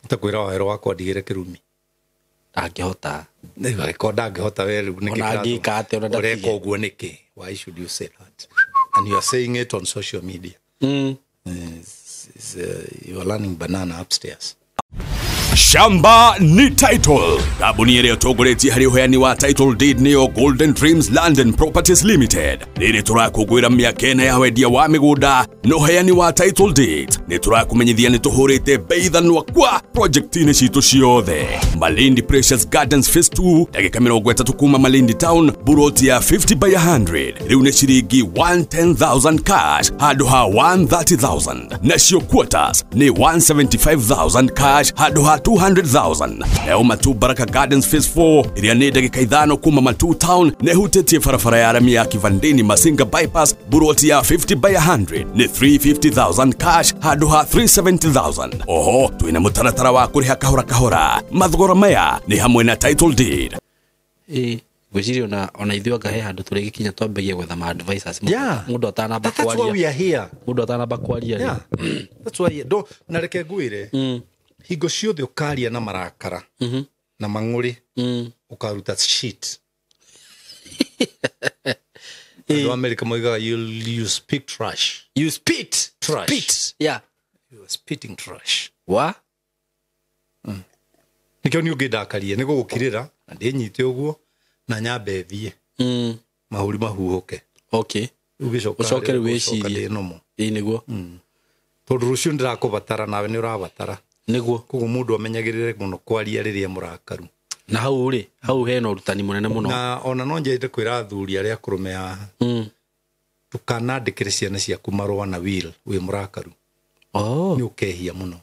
Ta kwĩra wahero wakwa ndigĩre kĩrumi.
Ndangĩhota.
Angĩkorwo ndangĩhota we rĩu nĩkĩ
Ona angĩka atĩa ona ndatige.
Ũreka ũguo nĩkĩ? Why should you say that? And you are saying it on social media. You are learning banana upstairs.
Shamba ni title. Kambuni ĩrĩa ĩtongoretie harĩ ũheani wa title deed nĩyo Golden Dreams Land and Properties Limited. Rĩrĩ tũrakũngũĩra mĩaka ĩna ya wendia wa mĩgũnda na ũheani wa title deed. Nĩ tũrakũmenyithia nĩ tũhũrĩte bei thanwa kwa project-inĩ citũ ciothe. Malindi Precious Gardens Phase 2 ndagĩka 30 kuma Malindi Town, buroti ya 50 by 100 rĩu nĩ ciringi 110,000 cash handũ ha 130,000. Nacio quarters nĩ 175,000 cash handũ ha 200,000. Nayo Matu Baraka Gardens Phase 4 ĩrĩa nĩ ndagĩka 5 kuma Matu Town na ĩhutĩtie barabara ya rami ya Kivandini Masinga Bypass, buroti ya 50 by 100 nĩ 350,000 cash handũ ha 370,000. Oho twĩna mũtaratara wa kũrĩha kahora kahora. Mathogora maya nĩ hamwe na title deed.
Ngwĩciria ona ithuĩ anga he handũ tũrĩgĩkinya twambagie gwetha ma advisors. Mũndũ atanamba kwaria.
That's why we are here.
Mũndũ atanamba kwaria.
Yeah. That's why na reke ngwĩre. Hingo ciothe ũkaria na marakara na mang'ũrĩ ũkaruta shit. Andũ a America moigaga you speak trash.
You spit
trash.
Spit. Yeah.
You are spitting trash.
Wa?
Nĩkĩo niĩ ũngĩndakaria nĩ gũgũkirĩra na ndĩnyite ũguo na nyambe thiĩ. Mahũri mahuhũke.
Okay.
Ũgĩcoka
rĩu wĩcirie.
Ĩĩ
nĩguo.
Tondũ rũciũ ndĩrakũbatara nawe nĩ ũrabatara.
Nĩguo.
Koguo mũndũ amenyagĩrĩre mũno kwaria rĩrĩa mũrakaru.
Na hau rĩ, hau hena ũrutani mũnene mũno.
Na ona no njende kwĩra athuri arĩa akũrũ me haha. Ndũkanandĩkĩre ciana ciaku marũa na will wĩ mũrakaru. Nĩ ũkehia mũno.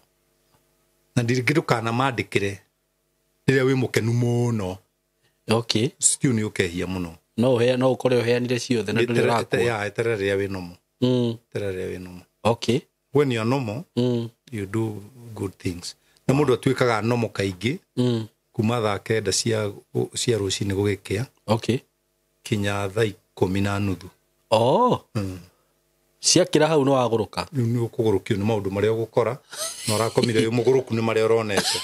Na ndirĩngĩ ndũkanamandĩkĩre rĩrĩa wĩ mũkenu mũno.
Okay.
Still nĩ ũkehia mũno.
No ũkore ũheanire ciothe na ndũrĩ ũrakua.
Yeah, eterera rĩrĩa wĩ normal. Eterera rĩrĩa wĩ normal.
Okay.
When you are normal, you do good things. Na mũndũ atuĩkaga normal kaingĩ kuma thaa 9 cia rũcinĩ gũgĩkĩa.
Okay.
Kinya thaa 10:30.
Oh. Ciakĩra hau nĩ wagũrũka.
Rĩu nĩ ũkũgũrũkio nĩ maũndũ marĩa ũgũkora na ũrakomire wĩ mũgũrũku nĩ marĩa ũronete.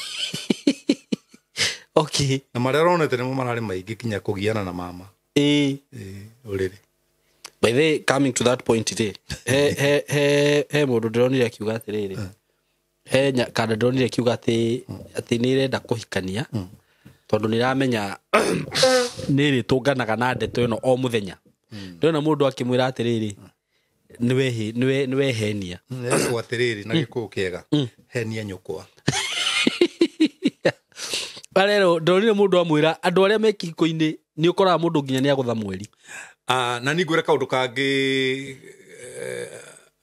Okay.
Na marĩa ũronete nĩmo mararĩ maingĩ kinya kũgiana na mama. Ũrĩrĩ.
By the way, coming to that point today, he mũndũ ndĩronire akiuga atĩrĩrĩ. He kana ndĩronire akiuga atĩ nĩ ĩrenda kũhikania tondũ nĩ ĩramenya nĩ ĩrĩtũnganaga na ndeto ĩno o mũthenya. Ndĩrona mũndũ akĩmwĩra atĩrĩrĩ nĩ wehenia.
Nĩetagwo atĩrĩrĩ na gĩkũyũ kĩega, henia nyũkwa.
Arero ndĩronire mũndũ amwĩra andũ arĩa me kĩhiko-inĩ nĩ ũkoraga mũndũ nginya nĩ agũtha mweri.
Na nĩ ngwĩre kaũndũ kangĩ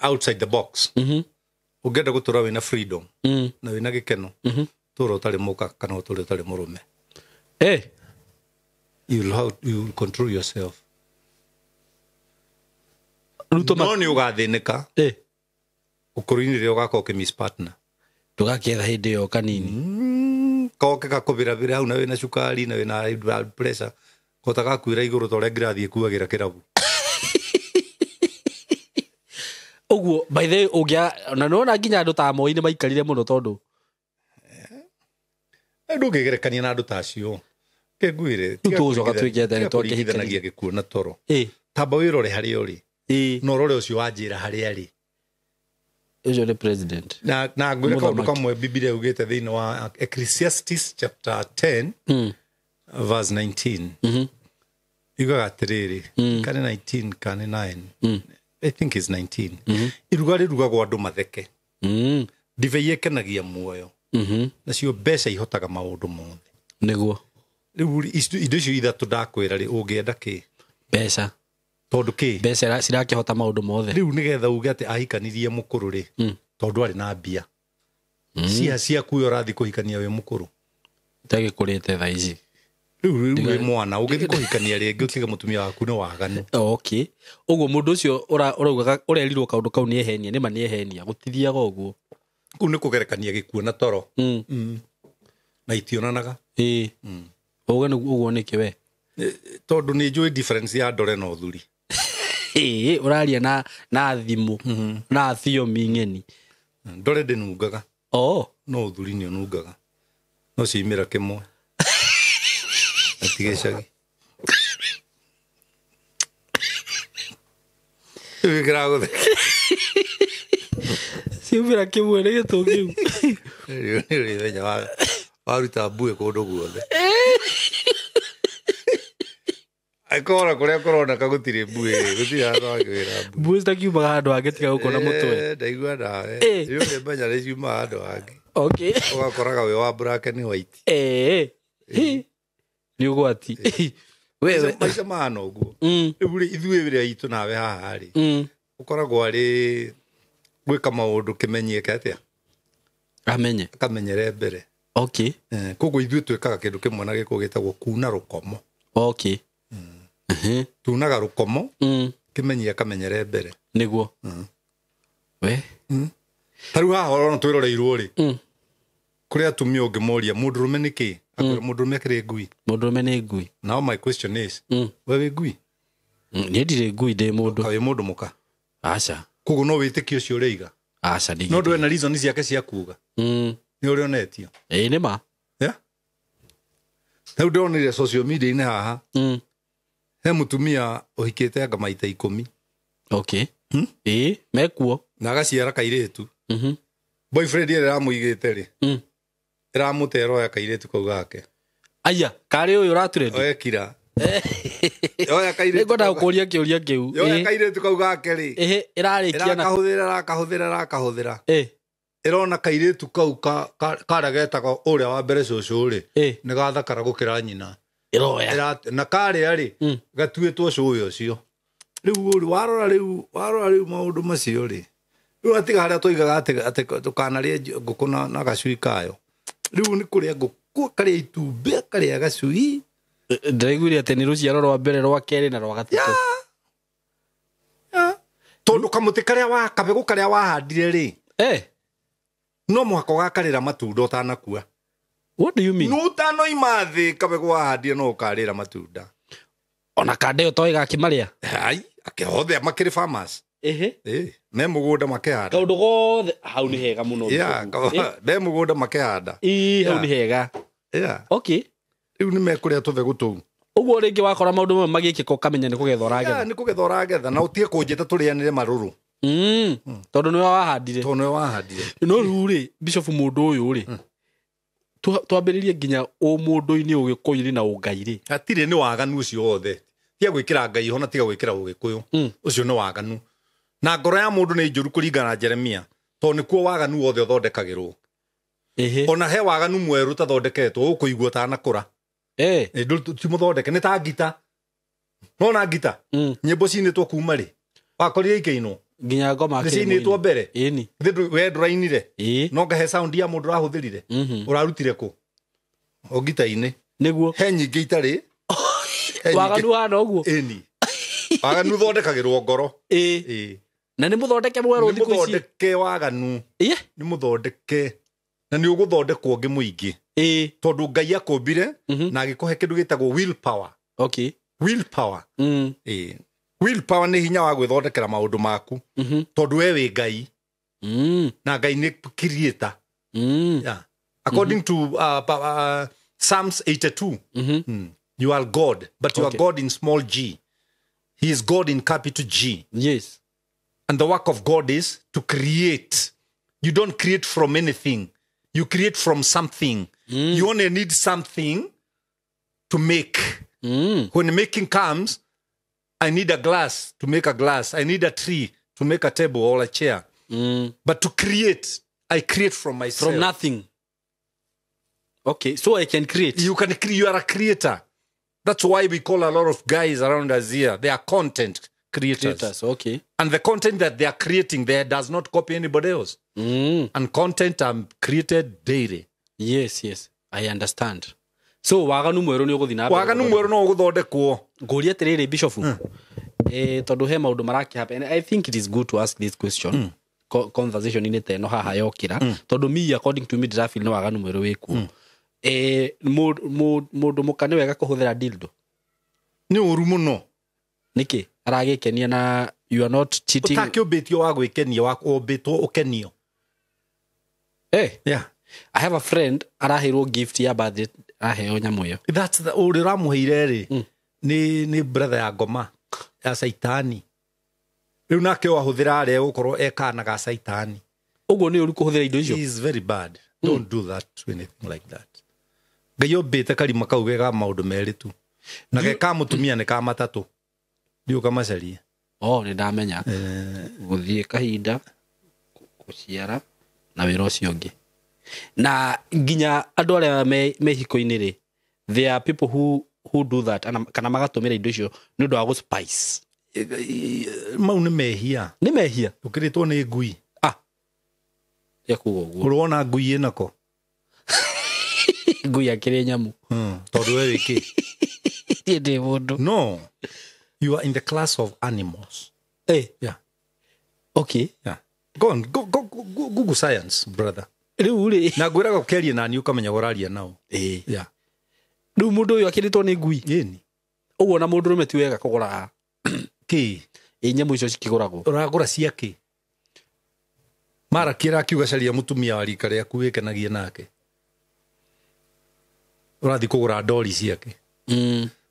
outside the box. Ũngĩenda gũtũra wĩna freedom na wĩna gĩkeno, tũra ũtarĩ mũka kana ũtũre ũtarĩ mũrũme. You will control yourself.
Ruto
no nĩ ũgathĩnĩka. Ũkũrũ-inĩ rĩrĩa ũgakorwo ũkĩ partner.
Ndũgakĩetha hĩndĩ ĩyo kanini.
Koke gakũbĩrabĩra hau na wĩna cukari na wĩna high blood pressure. Kota gakuĩra igũrũ ta ũrĩa ngirathi ĩkuagĩra kĩrabu.
Ũguo by the way ũngĩa na nĩwona nginya andũ ta Moi nĩ maikarire mũno tondũ
ndũngĩgerekania na andũ ta acio. Kĩnguĩre
tũgũcoka twĩke atĩa
twakĩhithanagia gĩkuũ na toro. Tamba wĩrore harĩa ũrĩ. Na ũrore ũcio wanjĩra harĩa arĩ.
Ũcio nĩ president.
Na ngwĩre kaũndũ kamwe Bibilia yugĩte thĩinĩ wa Ecclesiastes chapter 10 verse 19. Yugaga atĩrĩrĩ, kana 19 kana 9. I think it's 19. Iruga rĩrugagwo andũ matheke. Ndibei ĩkenagia muoyo. Nacio mbeca ihotaga maũndũ mothe.
Nĩguo.
Rĩu indo icio ithatũ ndakwĩra rĩ, ũngĩenda kĩ?
Mbeca.
Tondũ kĩ?
Mbeca cirakĩhota maũndũ mothe.
Rĩu nĩgetha uge atĩ ahikanirie mũkũrũ rĩ, tondũ arĩ na mbia. Cia ciaku we ũrathiĩ kũhikania wĩ mũkũrũ.
Itagĩkũrĩte thaa ici.
Rĩu wĩ mwana ũgĩthiĩ kũhikania rĩngĩ ũtige mũtumia waku nĩ waganu.
Okay. Ũguo mũndũ ũcio ũraugaga ũrerirwo kaũndũ kau nĩ ehenia, nĩma nĩ ehenia, gũtithiaga ũguo.
Kũu nĩ kũgerekania gĩkuũ na toro. Na itionanaga.
Ũguo ũguo nĩkĩ we?
Tondũ nĩ njũĩ difference ya ndore na ũthuri.
Ũraria na thimũ na thiomi ng'eni.
Ndore ndĩnungaga. No ũthuri nĩ ũnungaga. No ciimĩra kĩmwe. Atige gĩcagi. Rĩu gũtheka.
Ciumĩra kĩmwe nĩ gĩtũ kĩu.
Rĩu nĩ ũrĩmenya waruta mbuĩ kũndũ guothe. Aikora kũrĩa kũroneka gũtirĩ mbuĩ, gũtirĩ handũ hangĩwĩra mbuĩ.
Mbuĩ citakiumaga handũ hangĩ tiga gũkũ na mũtwe.
Ndaigua nawe. Rĩu nĩmenya nĩ ciumaga handũ hangĩ.
Okay.
Ũgakoraga wĩ wa black and white.
Nĩ ũgwati.
Wewe maica mahana ũguo. Rĩu rĩ ithuĩ wĩra itũ nawe haha rĩ, ũkoragwo arĩ gwĩka maũndũ kĩmenyeke atĩa?
Amenye.
Akamenyere mbere.
Okay.
Koguo ithuĩ twĩkaga kĩndũ kĩmwe na gĩkũ gĩtagwo kuna rũkomo.
Okay.
Tunaga rũkomo kĩmenyie akamenyere mbere.
Nĩguo. We?
Ta rĩu haha ũrona twĩroreirwo rĩ, kũrĩ atumia ũngĩmoria mũndũrũme nĩ kĩ? Akwĩra mũndũrũme akĩrĩ ngui.
Mũndũrũme nĩ ngui.
Now my question is, we wĩ ngui?
Niĩ ndirĩ ngui, ndĩ mũndũ.
Wĩ mũndũ mũka?
Aca.
Koguo no wĩtĩkie ũcio ũrĩiga?
Aca ndingĩ.
No ndũe na reason ciake cia kuga. Nĩ ũrĩa onetio.
Ĩĩ nĩ ma.
Yeah. Rĩu ndĩronire social media-inĩ haha. He mũtumia ũhikĩte anga maita 10.
Okay. Ĩĩ mekuo.
Na agaciara kairĩtu. Boyfriend ĩrĩa ĩramũigĩte rĩ, ĩramũte ĩroya kairĩtu kau gake.
Aya, karĩ ũyũ ũratũrendi?
Oya kira. Oya kairĩtu.
Nĩngwenda gũkũria kĩũria kĩu.
Oya kairĩtu kau gake rĩ.
Ĩrarĩkia na
ĩrakahũthĩra ĩrakahũthĩra. Ĩrona kairĩtu kau karĩa getagwo ũrĩa wa mbere cũcũ rĩ, nĩ gathakara gũkĩra nyina.
Ĩroya.
Na karĩa rĩ, gatuĩtwo cũĩ ũcio. Rĩu warora rĩu maũndũ macio rĩ. Rĩu atiga harĩa twoigaga atĩ ndũkanarĩe ngũkũ na gacui kayo. Rĩu nĩ kũrĩa ngũkũ, karĩa itumbĩ, karĩa gacui.
Ndĩraiguire atĩ nĩ rũciaro rwa mbere, rwa kerĩ na rwa gatatũ.
Tondũ kamũtĩ karĩa wa kabegũ karĩa wahandire rĩ, no mũhaka ũgakarĩra matunda ũtanakua.
What do you mean?
No ũtanoima thĩ kabegũ wahandire no ũkarĩra matunda.
Ona kande ĩyo to ĩgakĩmarĩa?
Ai, akĩhothe makĩrĩ farmers. Me mũgũnda makĩhanda.
Kaũndũ gothe hau nĩ hega mũno.
Yeah, me mũgũnda makĩhanda.
Hau nĩ hega.
Yeah.
Okay.
Rĩu nĩ mekũrĩa tũbegũ tũu.
Ũguo rĩngĩ wakora maũndũ mamwe magĩkĩka ũkamenya nĩ kũgetha ũragetha.
Nĩ kũgetha ũragetha na ũtige kũnjĩta tũrĩanĩre marũrũ.
Tondũ nĩwe wahandire.
Tondũ nĩwe wahandire.
No rĩu rĩ, Bishop mũndũ ũyũ rĩ, twambĩrĩrie nginya ũmũndũ-inĩ ũgĩkũyũ-inĩ na ũngai rĩ.
Hatirĩ nĩ waganu ũcio wothe. Tiga gwĩkĩra Ngai ho na tiga gwĩkĩra ũgĩkũyũ. Ũcio nĩ waganu. Na ngoro ya mũndũ nĩ njũru kũringana na Jeremia, tondũ nĩkuo waganu wothe ũthondekagĩrwo. Ona he waganu mwerũ ũtathondeketwo ũkũigua ũtanakũra. Ti mũthondeke, nĩ ta ngita. Nona ngita. Nyĩmbo cinĩtwo kuma rĩ? Wakorire ikĩinwo.
Nginya ngoma
akĩrĩ. Nĩ cinĩtwo mbere.
Ĩni.
We ndũrainire. No ngahe sound ya mũndũ ũrahũthĩrire. Ũrarutire kũ? O ngita-inĩ.
Nĩguo.
He nyingĩ itarĩ.
Waganu hana ũguo.
Ĩni. Waganu ũthondekagĩrwo ngoro.
Ĩĩ. Na nĩ mũthondeke mwerũ
Nĩ
thikũ ici.
mũthondeke waganu.
Ĩĩ.
Nĩ mũthondeke. Na nĩ ũgũthondekwo ũngĩ mũingĩ.
Ĩĩ.
Tondũ Ngai akũmbire na agĩkũhe kĩndũ gĩtagwo willpower.
Okay.
Willpower. Ĩĩ. Willpower nĩ hinya wa gwĩthondekera maũndũ maku. Tondũ we wĩ Ngai. Na Ngai nĩ creator. Yeah. According to Psalms 82, you are God, but you are God in small g. He is God in capital G.
Yes.
And the work of God is to create. You don't create from anything. You create from something. You only need something to make. When making comes, I need a glass to make a glass. I need a tree to make a table or a chair. But to create, I create from myself.
From nothing. Okay, so I can create.
You can create. You are a creator. That's why we call a lot of guys around us here. They are content creators.
Creators, okay.
And the content that they are creating there does not copy anybody else. And content I'm created daily.
Yes, yes. I understand. So waganu mweru ni uguthi na mbere.
Waganu mweru no uguthondekwo.
Nguria atiriri Bishop. Tondu he maundu maraki happen. And I think it is good to ask this question. Conversation ini teno haha yokira. Tondu me according to me ndirafeel no waganu mweru wikuo. Mundu muka nĩ wega kũhũthĩra dildo.
Nĩ ũru mũno.
Nĩkĩ? Aragĩkenia na you are not cheating.
Ũtakĩũmbĩtio wa gwĩkenia, wa ũmbĩtwo ũkenio. Yeah.
I have a friend araheirwo gift ya birthday, aheo nyamũ ĩyo.
That's the ũrĩa ũramũheire rĩ, nĩ brother ya ngoma ya Saitani. Rĩu nake wahũthĩra arĩa gũkorwo ekana ga Saitani.
Ũguo nĩ ũru kũhũthĩra indo icio?
He is very bad. Don't do that to anything like that. Ngai ombĩte karima kau ge ga maũndũ merĩ tu. Na ge ka mũtumia nĩ ka matatũ. Ndiũ kamacarie.
Oh, nĩ ndamenya. Gũthiĩ kahinda gũciara na wĩra ũcio ũngĩ. Na nginya andũ arĩa me hiko-inĩ rĩ, there are people who do that kana magatũmĩra indo icio nĩ ũndũ wa gũ spice.
Mau nĩ mehia.
Nĩ mehia.
Ũkĩrĩtwo nĩ ngui.
Ah. Ya kuga ũguo.
Ũrona ngui ĩnako.
Ngui akĩrĩ nyamũ.
Tondũ we wĩ kĩ?
Niĩ ndĩ mũndũ.
No. You are in the class of animals.
Eh.
Yeah.
Okay.
Yeah. Go on. Go Google science, brother.
Rĩu rĩ.
Na ngwĩraga ũkĩaria nani ũkamenya ũraria nao. Yeah.
Rĩu mũndũ ũyũ akĩrĩtwo nĩ ngui.
Ĩni.
Ũguo na mũndũrũme ti wega kũgũra
kĩ?
Ĩ nyamũ icio cikĩgũragwo.
Ũragũra cia kĩ? Mara kĩra akiuga caria mũtumia wa rika rĩaku wĩkenagie nake. Ũrathiĩ kũgũra ndori ciake.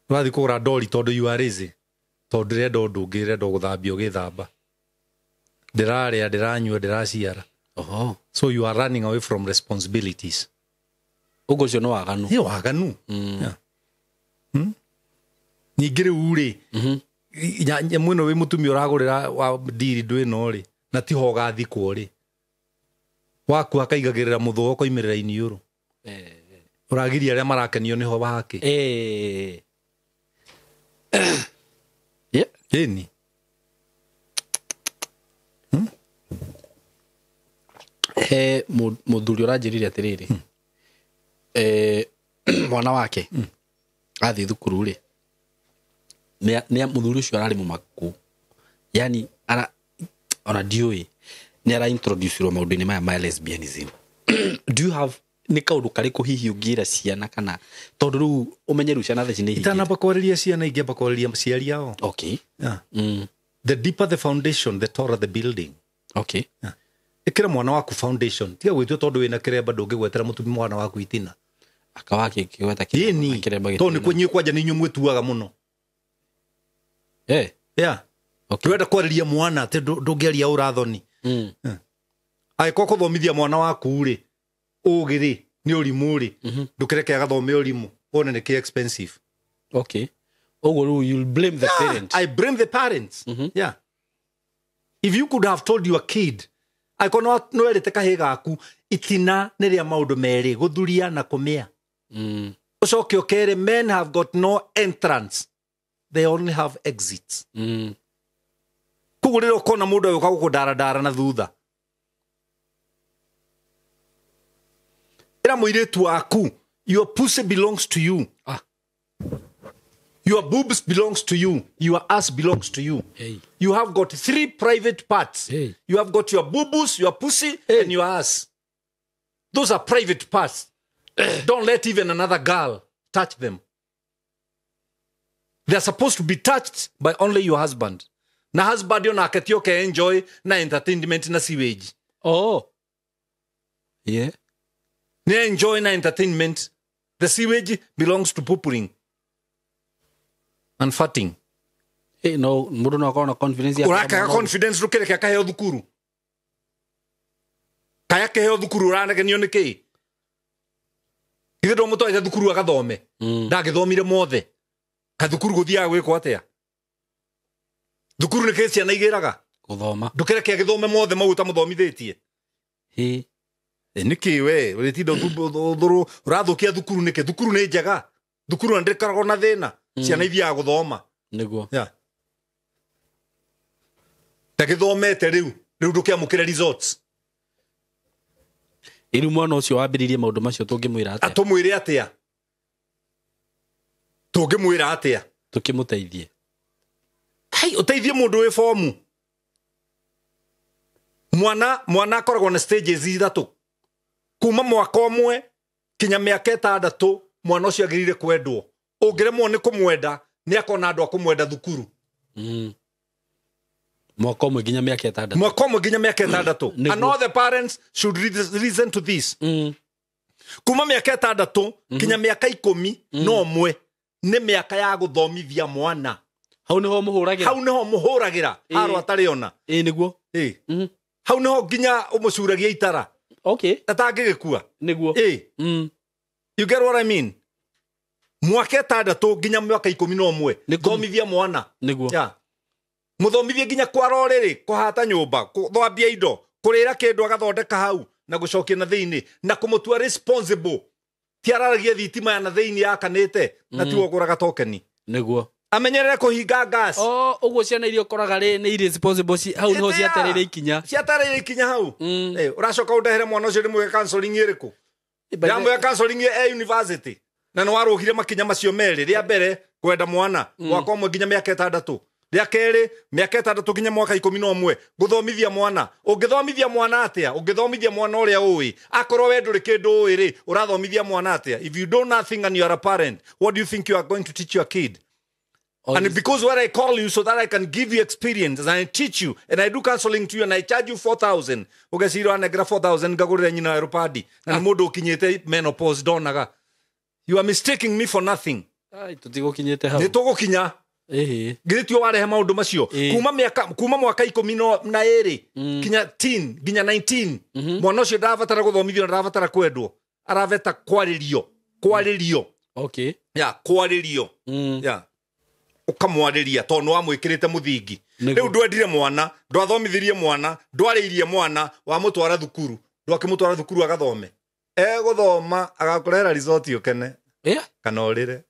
Ũrathiĩ kũgũra ndori tondũ you are lazy. Tondũ ndĩrenda ũndũ ũngĩ, ndĩrenda gũthambia ũgĩthamba. Ndĩrarĩa, ndĩranyua, ndĩraciara.
Oho.
So you are running away from responsibilities.
Ũguo ũcio nĩ waganu.
Nĩ waganu. Yeah. Ningĩ rĩu rĩ, nyamũ ĩno wĩ mũtumia ũragũrĩra wa ndiri ndũ ĩno rĩ, na tiho ũgathikwo rĩ. Waku akaigagĩrĩra mũthũa ũkoimĩrĩra iniũrũ. Ũragiria arĩa marakenio nĩho wake.
Yeah.
Ĩni.
He mũthuri ũranjĩrire atĩrĩrĩ, mwana wake athiĩ thukuru rĩ, nĩ mũthuri ũcio ararĩ mũmaku, yani ona ndiũĩ nĩ ara introduce-irwo maũndũ-inĩ maya ma lesbianism. Do you have nĩ kaũndũ karĩkũ hihi ũngĩra ciana kana tondũ rĩu ũmenye rĩu ciana thaa ici nĩ ihingĩte?
Itanamba kwarĩria ciana ingĩamba kwarĩria aciari ao.
Okay.
Yeah. The deeper the foundation, the taller the building.
Okay.
Yeah. Ĩkĩra mwana waku foundation. Tiga gwĩtua tondũ wĩna kĩremba ndũngĩgwetera mũtumia mwana waku itina.
Akawake kĩgweta kĩremba gĩtina.
Tondũ nĩ kũnyuĩ kwanja nĩ inyuĩ mwĩtuaga mũno. Yeah.
Okay.
Ndũrenda kwarĩria mwana atĩ ndũngĩaria ũrathoni. Angĩkorwo kũthomithia mwana waku rĩ, ũgĩ rĩ, nĩ ũrimũ rĩ, ndũkĩreke agathome ũrimũ, wone nĩ kĩ expensive.
Okay. Ũguo rĩu you'll blame the parents.
I blame the parents. Yeah. If you could have told your kid, angĩkorwo no werĩte kahĩĩ gaku itina nĩ rĩa maũndũ merĩ, gũthuria na kũmĩa. Ũcoke ũkere men have got no entrance. They only have exits. Koguo rĩrĩa ũkona mũndũ agĩũka gũkũndaradara na thutha, ĩra mũirĩtu waku, your pussy belongs to you.
Ah.
Your boobs belongs to you. Your ass belongs to you.
Hey.
You have got 3 private parts.
Hey.
You have got your boobs, your pussy,
Hey.
and your ass. Those are private parts. Don't let even another girl touch them. They are supposed to be touched by only your husband. Na husband yo nake ti oke enjoy na entertainment na sewage.
Oh. Yeah.
They enjoy na entertainment. The sewage belongs to pooping and farting.
Hey, no, mundu no akorwo na confidence ya
Urakaga confidence rukireke akaheo thukuru. Kaya keheo thukuru uranegenio nĩ kĩ? Ithe ndũmũtwarĩte thukuru agathome. Ndagĩthomire mothe. Ka thukuru gũthiaga gwĩkwo atĩa? Thukuru nĩ kĩ ciana igĩraga?
Gũthoma.
Ndũkĩreke agĩthome mothe mau ũtamũthomithĩtie.
Hĩ.
Nĩkĩ we ũrĩtinda ũrathũkia thukuru nĩkĩ? Thukuru nĩ njega. Thukuru ndĩkoragwo na thĩna. Ciana ithiaga gũthoma.
Nĩguo.
Yeah. Ndagĩthomete rĩu. Rĩu ndũkĩamũkĩre results.
Ĩrĩu mwana ũcio wambĩrĩirie maũndũ macio tũngĩmwĩra atĩa?
Atũmwĩre atĩa? Tũngĩmwĩra atĩa?
Tũkĩmũteithie.
Hai, ũteithie mũndũ wĩ fomu. Mwana akoragwo na stages ithatũ. Kuma mwaka ũmwe kinya mĩaka 6 mwana ũcio agĩrĩire kwendwo. Ũngĩremwo nĩ kũmwenda nĩ akona andũ a kũmwenda thukuru.
Mwaka ũmwe nginya mĩaka 6.
Mwaka ũmwe nginya mĩaka 6. And all the parents should listen to this. Kuma mĩaka 6 kinya mĩaka 10 no ũmwe nĩ mĩaka ya gũthomithia mwana.
Hau nĩho mũhũragĩra.
Hau nĩho mũhũragĩra. Haro atarĩ ona.
Ĩ nĩguo.
Ĩ. Hau nĩho nginya ũmũcuragia itara.
Okay.
Atangĩgĩkua.
Nĩguo.
Ĩ. You get what I mean? Mwaka 6 nginya mwaka 11 thomithia mwana.
Nĩguo.
Yeah. Muthomithie nginya kwara ũrĩrĩ, kũhata nyũmba, gũthambia indo, kũrĩra kĩndũ agathondeka hau na gũcokia na thĩinĩ na kũmũtua responsible. Ti araragia thitima ya na thĩinĩ yakanĩte na tiwe ũgũraga tokeni.
Nĩguo.
Amenyerere kũhinga gas.
Oh, ũguo ciana iria ũkoraga rĩ nĩ irresponsible hau nĩho ciatereire ikinya.
Ciatereire ikinya hau. Ũracoka ũndehere mwana ũcio ndĩmwĩke counseling ĩrĩkũ? Ndamwĩka counseling e university. Na nĩ warũgire makinya macio merĩ. Rĩa mbere kwenda mwana mwaka ũmwe nginya mĩaka 6. Rĩa kerĩ mĩaka 6 nginya mwaka 11 gũthomithia mwana. Ũngĩthomithia mwana atĩa? Ũngĩthomithia mwana ũrĩa ũĩ. Akorwo we ndũrĩ kĩndũ ũĩ rĩ, ũrathomithia mwana atĩa? If you do nothing and you are a parent, what do you think you are going to teach your kid? And because when I call you so that I can give you experience and I teach you and I do counseling to you and I charge you 4,000. Ũgecira anengera 4,000 ngagũrĩre nyina aeropadi na nĩ mũndũ ũkinyĩte menopause ndonaga. You are mistaking me for nothing.
Ai, tũtigũkinyĩte hau.
Nĩ tũgũkinya. Githĩ tio warehe maũndũ macio kuma mwaka 12 kinya teen nginya 19 mwana ũcio ndarabatara gũthomithio na ndarabatara kwendwo, arabeta kwarĩrio. Kwarĩrio.
Okay.
Yeah, kwarĩrio. Yeah. Ũkamwarĩria tondũ nĩwamwĩkĩrĩte mũthingi. Rĩu ndwendire mwana, ndwathomithirie mwana, ndwarĩirie mwana, wamũtwara thukuru. Ndwakĩmũtwara thukuru agathome. Egũthoma agakũrehera result ũkene.
Yeah.
Kana ũrĩre.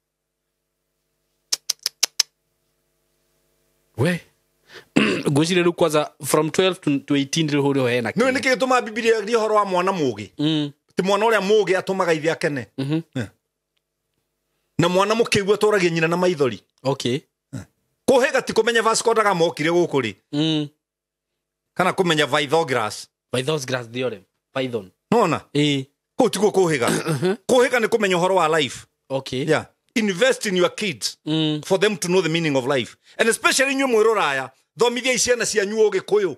We. Ngwĩciria rĩu kwanza from 12 to 18 rĩu hau nĩho hena
kĩĩ. Nĩũĩ nĩkĩ gĩtũmaga Bibilia ĩarie ũhoro wa mwana mũũgĩ? Ti mwana ũrĩa mũũgĩ atũmaga ithe akene. Na mwana mũkĩgu atũragia nyina na maithori.
Okay.
Kũhĩga ti kũmenya Vasco da Gama okire gũkũ rĩ. Kana kũmenya Pythagoras.
Pythagoras theorem. Python.
Nona?
Ĩ.
Kũu tiguo kũhĩga. Kũhĩga nĩ kũmenya ũhoro wa life.
Okay.
Yeah. Invest in your kids for them to know the meaning of life. And especially inyuĩ mwĩ rũraya, thomithiai ciana cianyu Ũgĩkũyũ.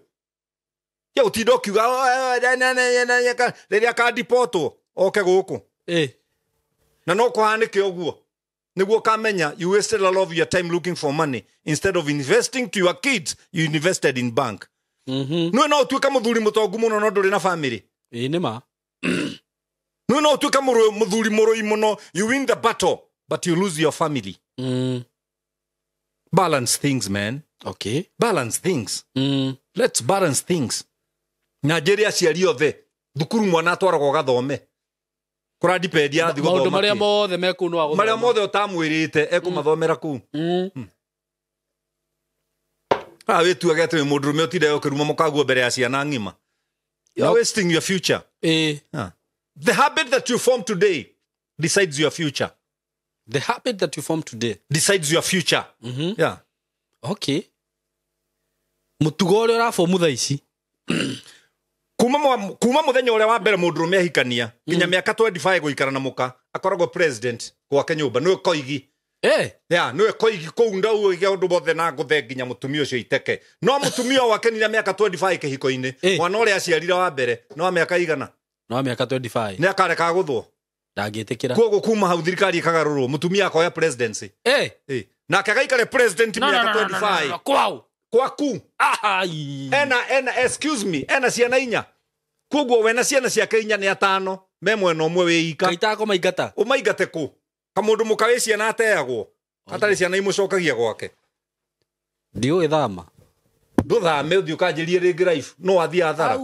Ya ũtinda ũkiuga rĩrĩa akandipotwo oke gũkũ. Na no kũhanĩke ũguo. Nĩguo ũkamenya you wasted a lot of your time looking for money. Instead of investing to your kids, you invested in bank. Nĩwe no ũtuĩke mũthuri mũtongu mũno no ndũrĩ na family.
Ĩ nĩ ma.
Nĩwe no ũtuĩke mũthuri mũrũi mũno, you win the battle but you lose your family. Balance things, man.
Okay.
Balance things. Let's balance things. Na njĩre aciari othe thukuru mwana atwaragwo gathome. Kũrandipendia athi gũthoma.
Maũndũ marĩa mothe me kũu no agũthoma.
Marĩa mothe ũtamwĩrĩte ekũmathomera kũu. Ah, wĩtuage atĩ wĩ mũndũrũme ũtinde ũkĩruma mũkaguo mbere ya ciana ng'ima. You are wasting your future.
Eh.
The habit that you form today decides your future.
The habit that you form today
decides your future. Yeah.
Okay. Mutugo uria urabomu thaa ici.
Kuma muthenya uria wa mbere mundurume ahikania nginya miaka 25 guikara na muka akoragwo president gwake nyumba niwe koigi. Yeah, niwe koigi kuu ndau iga undu bothe na nguthe nginya mutumia ucio iteke. No mutumia wake ni miaka 25 kihiko-ini. Mwana uria aciarire wa mbere no miaka igana.
No miaka 25.
Ni akareka guthwo.
Ndangĩtĩkĩra.
Koguo kuma hau thirikari ikagarũrwo mutumia akoya presidency. Nake agaikare president miaka 25.
Kwao.
Kwaku. Ena excuse me, ena ciana inya. Koguo wena ciana ciake inya ni atano, me mwena umwe wĩ ika.
Kaitako maingata.
Umaingate ku. Kamundu muka wĩ ciana ateagwo. Atarĩ ciana imucokagia gwake.
Ndiũĩ thama.
Nduthame uthi ukanjĩrie rĩngĩ life. No athiĩ athara.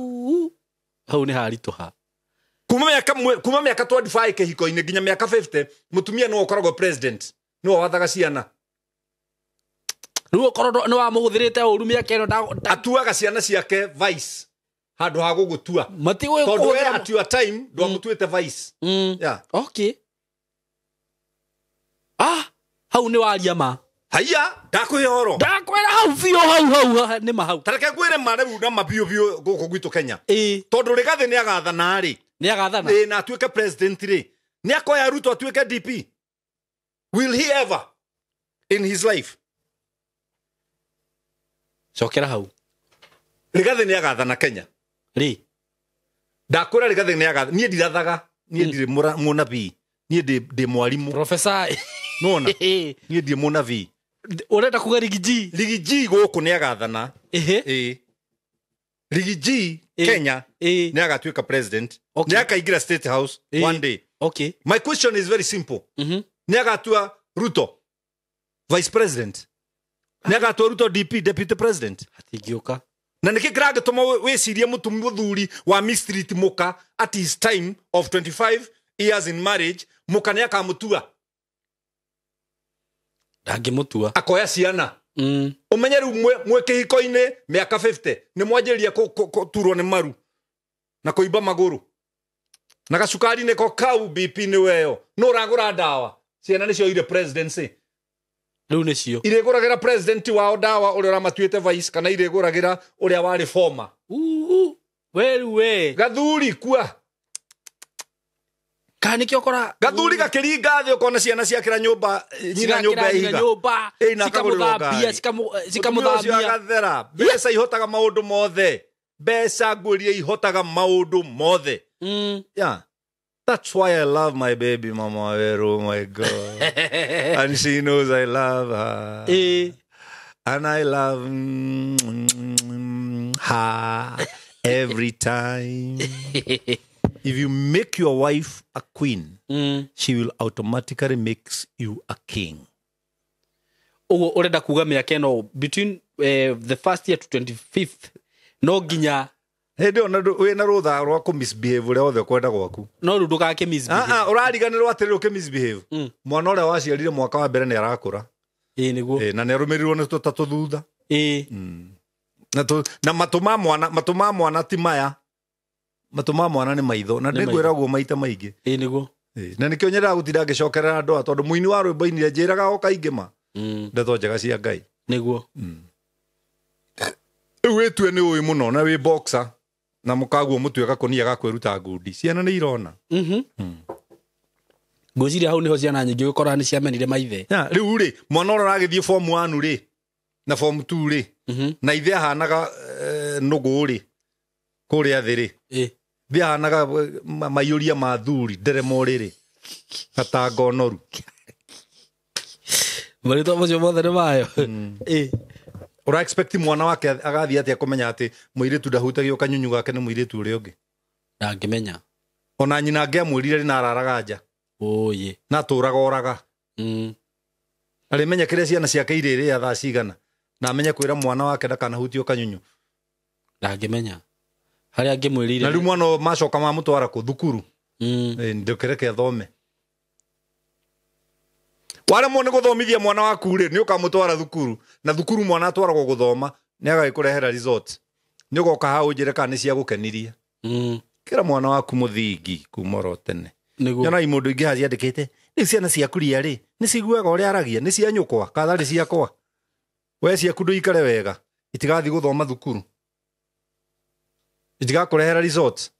Hau nĩ haritũha.
Kuma miaka 25 kihiko-inĩ nginya miaka 50 mutumia no ukoragwo president. No wathaga ciana.
Rĩu okorwo nĩ wamũhũthĩrĩte ũru mĩaka ĩno
atuaga ciana ciake vice handũ ha gũgũtua.
Matiũĩ
tondũ we at your time ndwamũtuĩte vice. Yeah.
Okay. Hau nĩ waria ma.
Haiya, ndakũhe ũhoro.
Ndakwĩra hau biũ hau nĩ ma hau.
Ta reke ngwĩre ma rĩu na ma biũ biũ gũkũ gwitũ Kenya. Tondũ Rigathĩ nĩ agathana rĩ.
Nĩ agathana.
Na atuĩke president rĩ. Nĩ akoya Ruto atuĩke DP. Will he ever in his life?
Cokera hau.
Rigathĩ nĩ agathana Kenya.
Rĩ.
Ndakwĩra Rigathĩ nĩ agathana. Niĩ ndirathaga. Niĩ ndirĩ mũnabii. Niĩ ndĩ mwarimũ.
Professor.
Nona. Niĩ ndirĩ mũnabii.
Ũrenda kuga Rigiji?
Rigiji gũkũ nĩ agathana. Rigiji Kenya nĩ agatuĩka president. Nĩ akaingĩra State House one day.
Okay.
My question is very simple. Nĩ agatua Ruto vice president. Nĩ agatua Ruto DP deputy president.
Hatingĩũka.
Na nĩkĩ kĩragĩtũma wĩcirie mũthuri wa mistreat muka at his time of 25 years in marriage, muka nĩ akamutua.
Ndangĩmutua.
Akoya ciana. Umenye rĩu mwĩ kĩhiko-inĩ mĩaka 50 nĩ mwanjĩrĩria kũturwo nĩ maru na kũimba magũrũ na gacukari nĩko kau BP nĩ weyo no ũragũra ndawa. Ciana nĩcio ire presidency
rĩu nĩcio
irĩgũragĩra president wao ndawa ũrĩa ũramatuĩte vice kana irĩgũragĩra ũrĩa warĩ former.
Weru we
gathuri kua
kana nĩkĩo ũkora
gathuri gakĩringa thĩ ũkona ciana ciakĩra nyũmba nyina nyũmba ihiga
nyũmba cikamũthambia
agathera. Mbeca ihotaga maũndũ mothe. Mbeca ngũrie ihotaga maũndũ mothe. Yeah. That's why I love my baby mama Vero, oh my God. And she knows I love her. And I love her every time. If you make your wife a queen, she will automatically make you a king.
Ũguo ũrenda kuga mĩaka ĩno between the first year to 25th no nginya
hĩndĩ ĩyo wĩna rũtha rwa kũ misbehave ũrĩa wothe ũkwenda gwaku.
No rĩu ndũgakĩ misbehave.
Ũrariganĩrwo atĩrĩrĩ ũkĩ misbehave. Mwana ũrĩa waciarire mwaka wa mbere nĩ arakũra.
Nĩguo.
Na nĩ arũmĩrĩirwo nĩ tũtatũ thutha. Na matũ ma mwana ti maya. Matũ ma mwana nĩ maitho. Na ndĩngwĩra ũguo maita maingĩ.
Nĩguo.
Na nĩkĩo nyendaga gũtinda ngĩcokerera andũ aya tondũ mũini wa rwĩmbo inire njĩraga o kaingĩ ma. Ndeto njega cia Ngai.
Nĩguo.
Rĩu wĩtue nĩ ũĩ mũno na wĩ boxer. Na mukaguo mutue gakonia ga kwĩruta ngundi. Ciana nĩ irona.
Ngwĩciria hau nĩho ciana nyingĩ ũgĩkora nĩ ciamenire maithe.
Rĩu rĩ mwana ũrĩa ũragĩthiĩ form 1 rĩ na form 2 rĩ na ithe ahanaga nũgũ rĩ kũrĩa thĩ rĩ ithe ahanaga maiyũria ma thuri nderemo rĩrĩ gatanga noru.
Marĩtwa macio mothe nĩ mayo.
Ura expect mwana wake agathiĩ atĩa kũmenya atĩ mũirĩtu ndahutagio kanyunyu gake nĩ mũirĩtu ũrĩa ũngĩ?
Ndangĩmenya.
Ona nyina angĩamwĩrire rĩ na araraga nja.
Oye.
Na atũraga oraga. Arĩmenya kĩrĩa ciana ciake irĩrĩa thaa cigana na amenye kwĩra mwana wake ndakanahutio kanyunyu.
Ndangĩmenya. Harĩa angĩmwĩrire.
Na rĩu mwana macoka mamũtwara kũ thukuru. Ndũkĩreke athome. Waremwo nĩ gũthomithia mwana waku rĩ nĩ ũkamũtwara thukuru na thukuru mwana atwaragwo gũthoma nĩ agagĩkũrehera result. Nĩ ũgoka hau ũnjĩre kana nĩ ciagũkenirie. Kĩra mwana waku mũthingi kuma oro tene. Nyonaga imũndũ ingĩ haha ciandĩkĩte rĩu ciana ciaku ria rĩ Nĩ ciguaga ũrĩa aragia, nĩ cia nyũkwa, katharĩ ciakwa. We ciaku ndũikare wega, itigathiĩ gũthoma thukuru. Itigakũrehera results.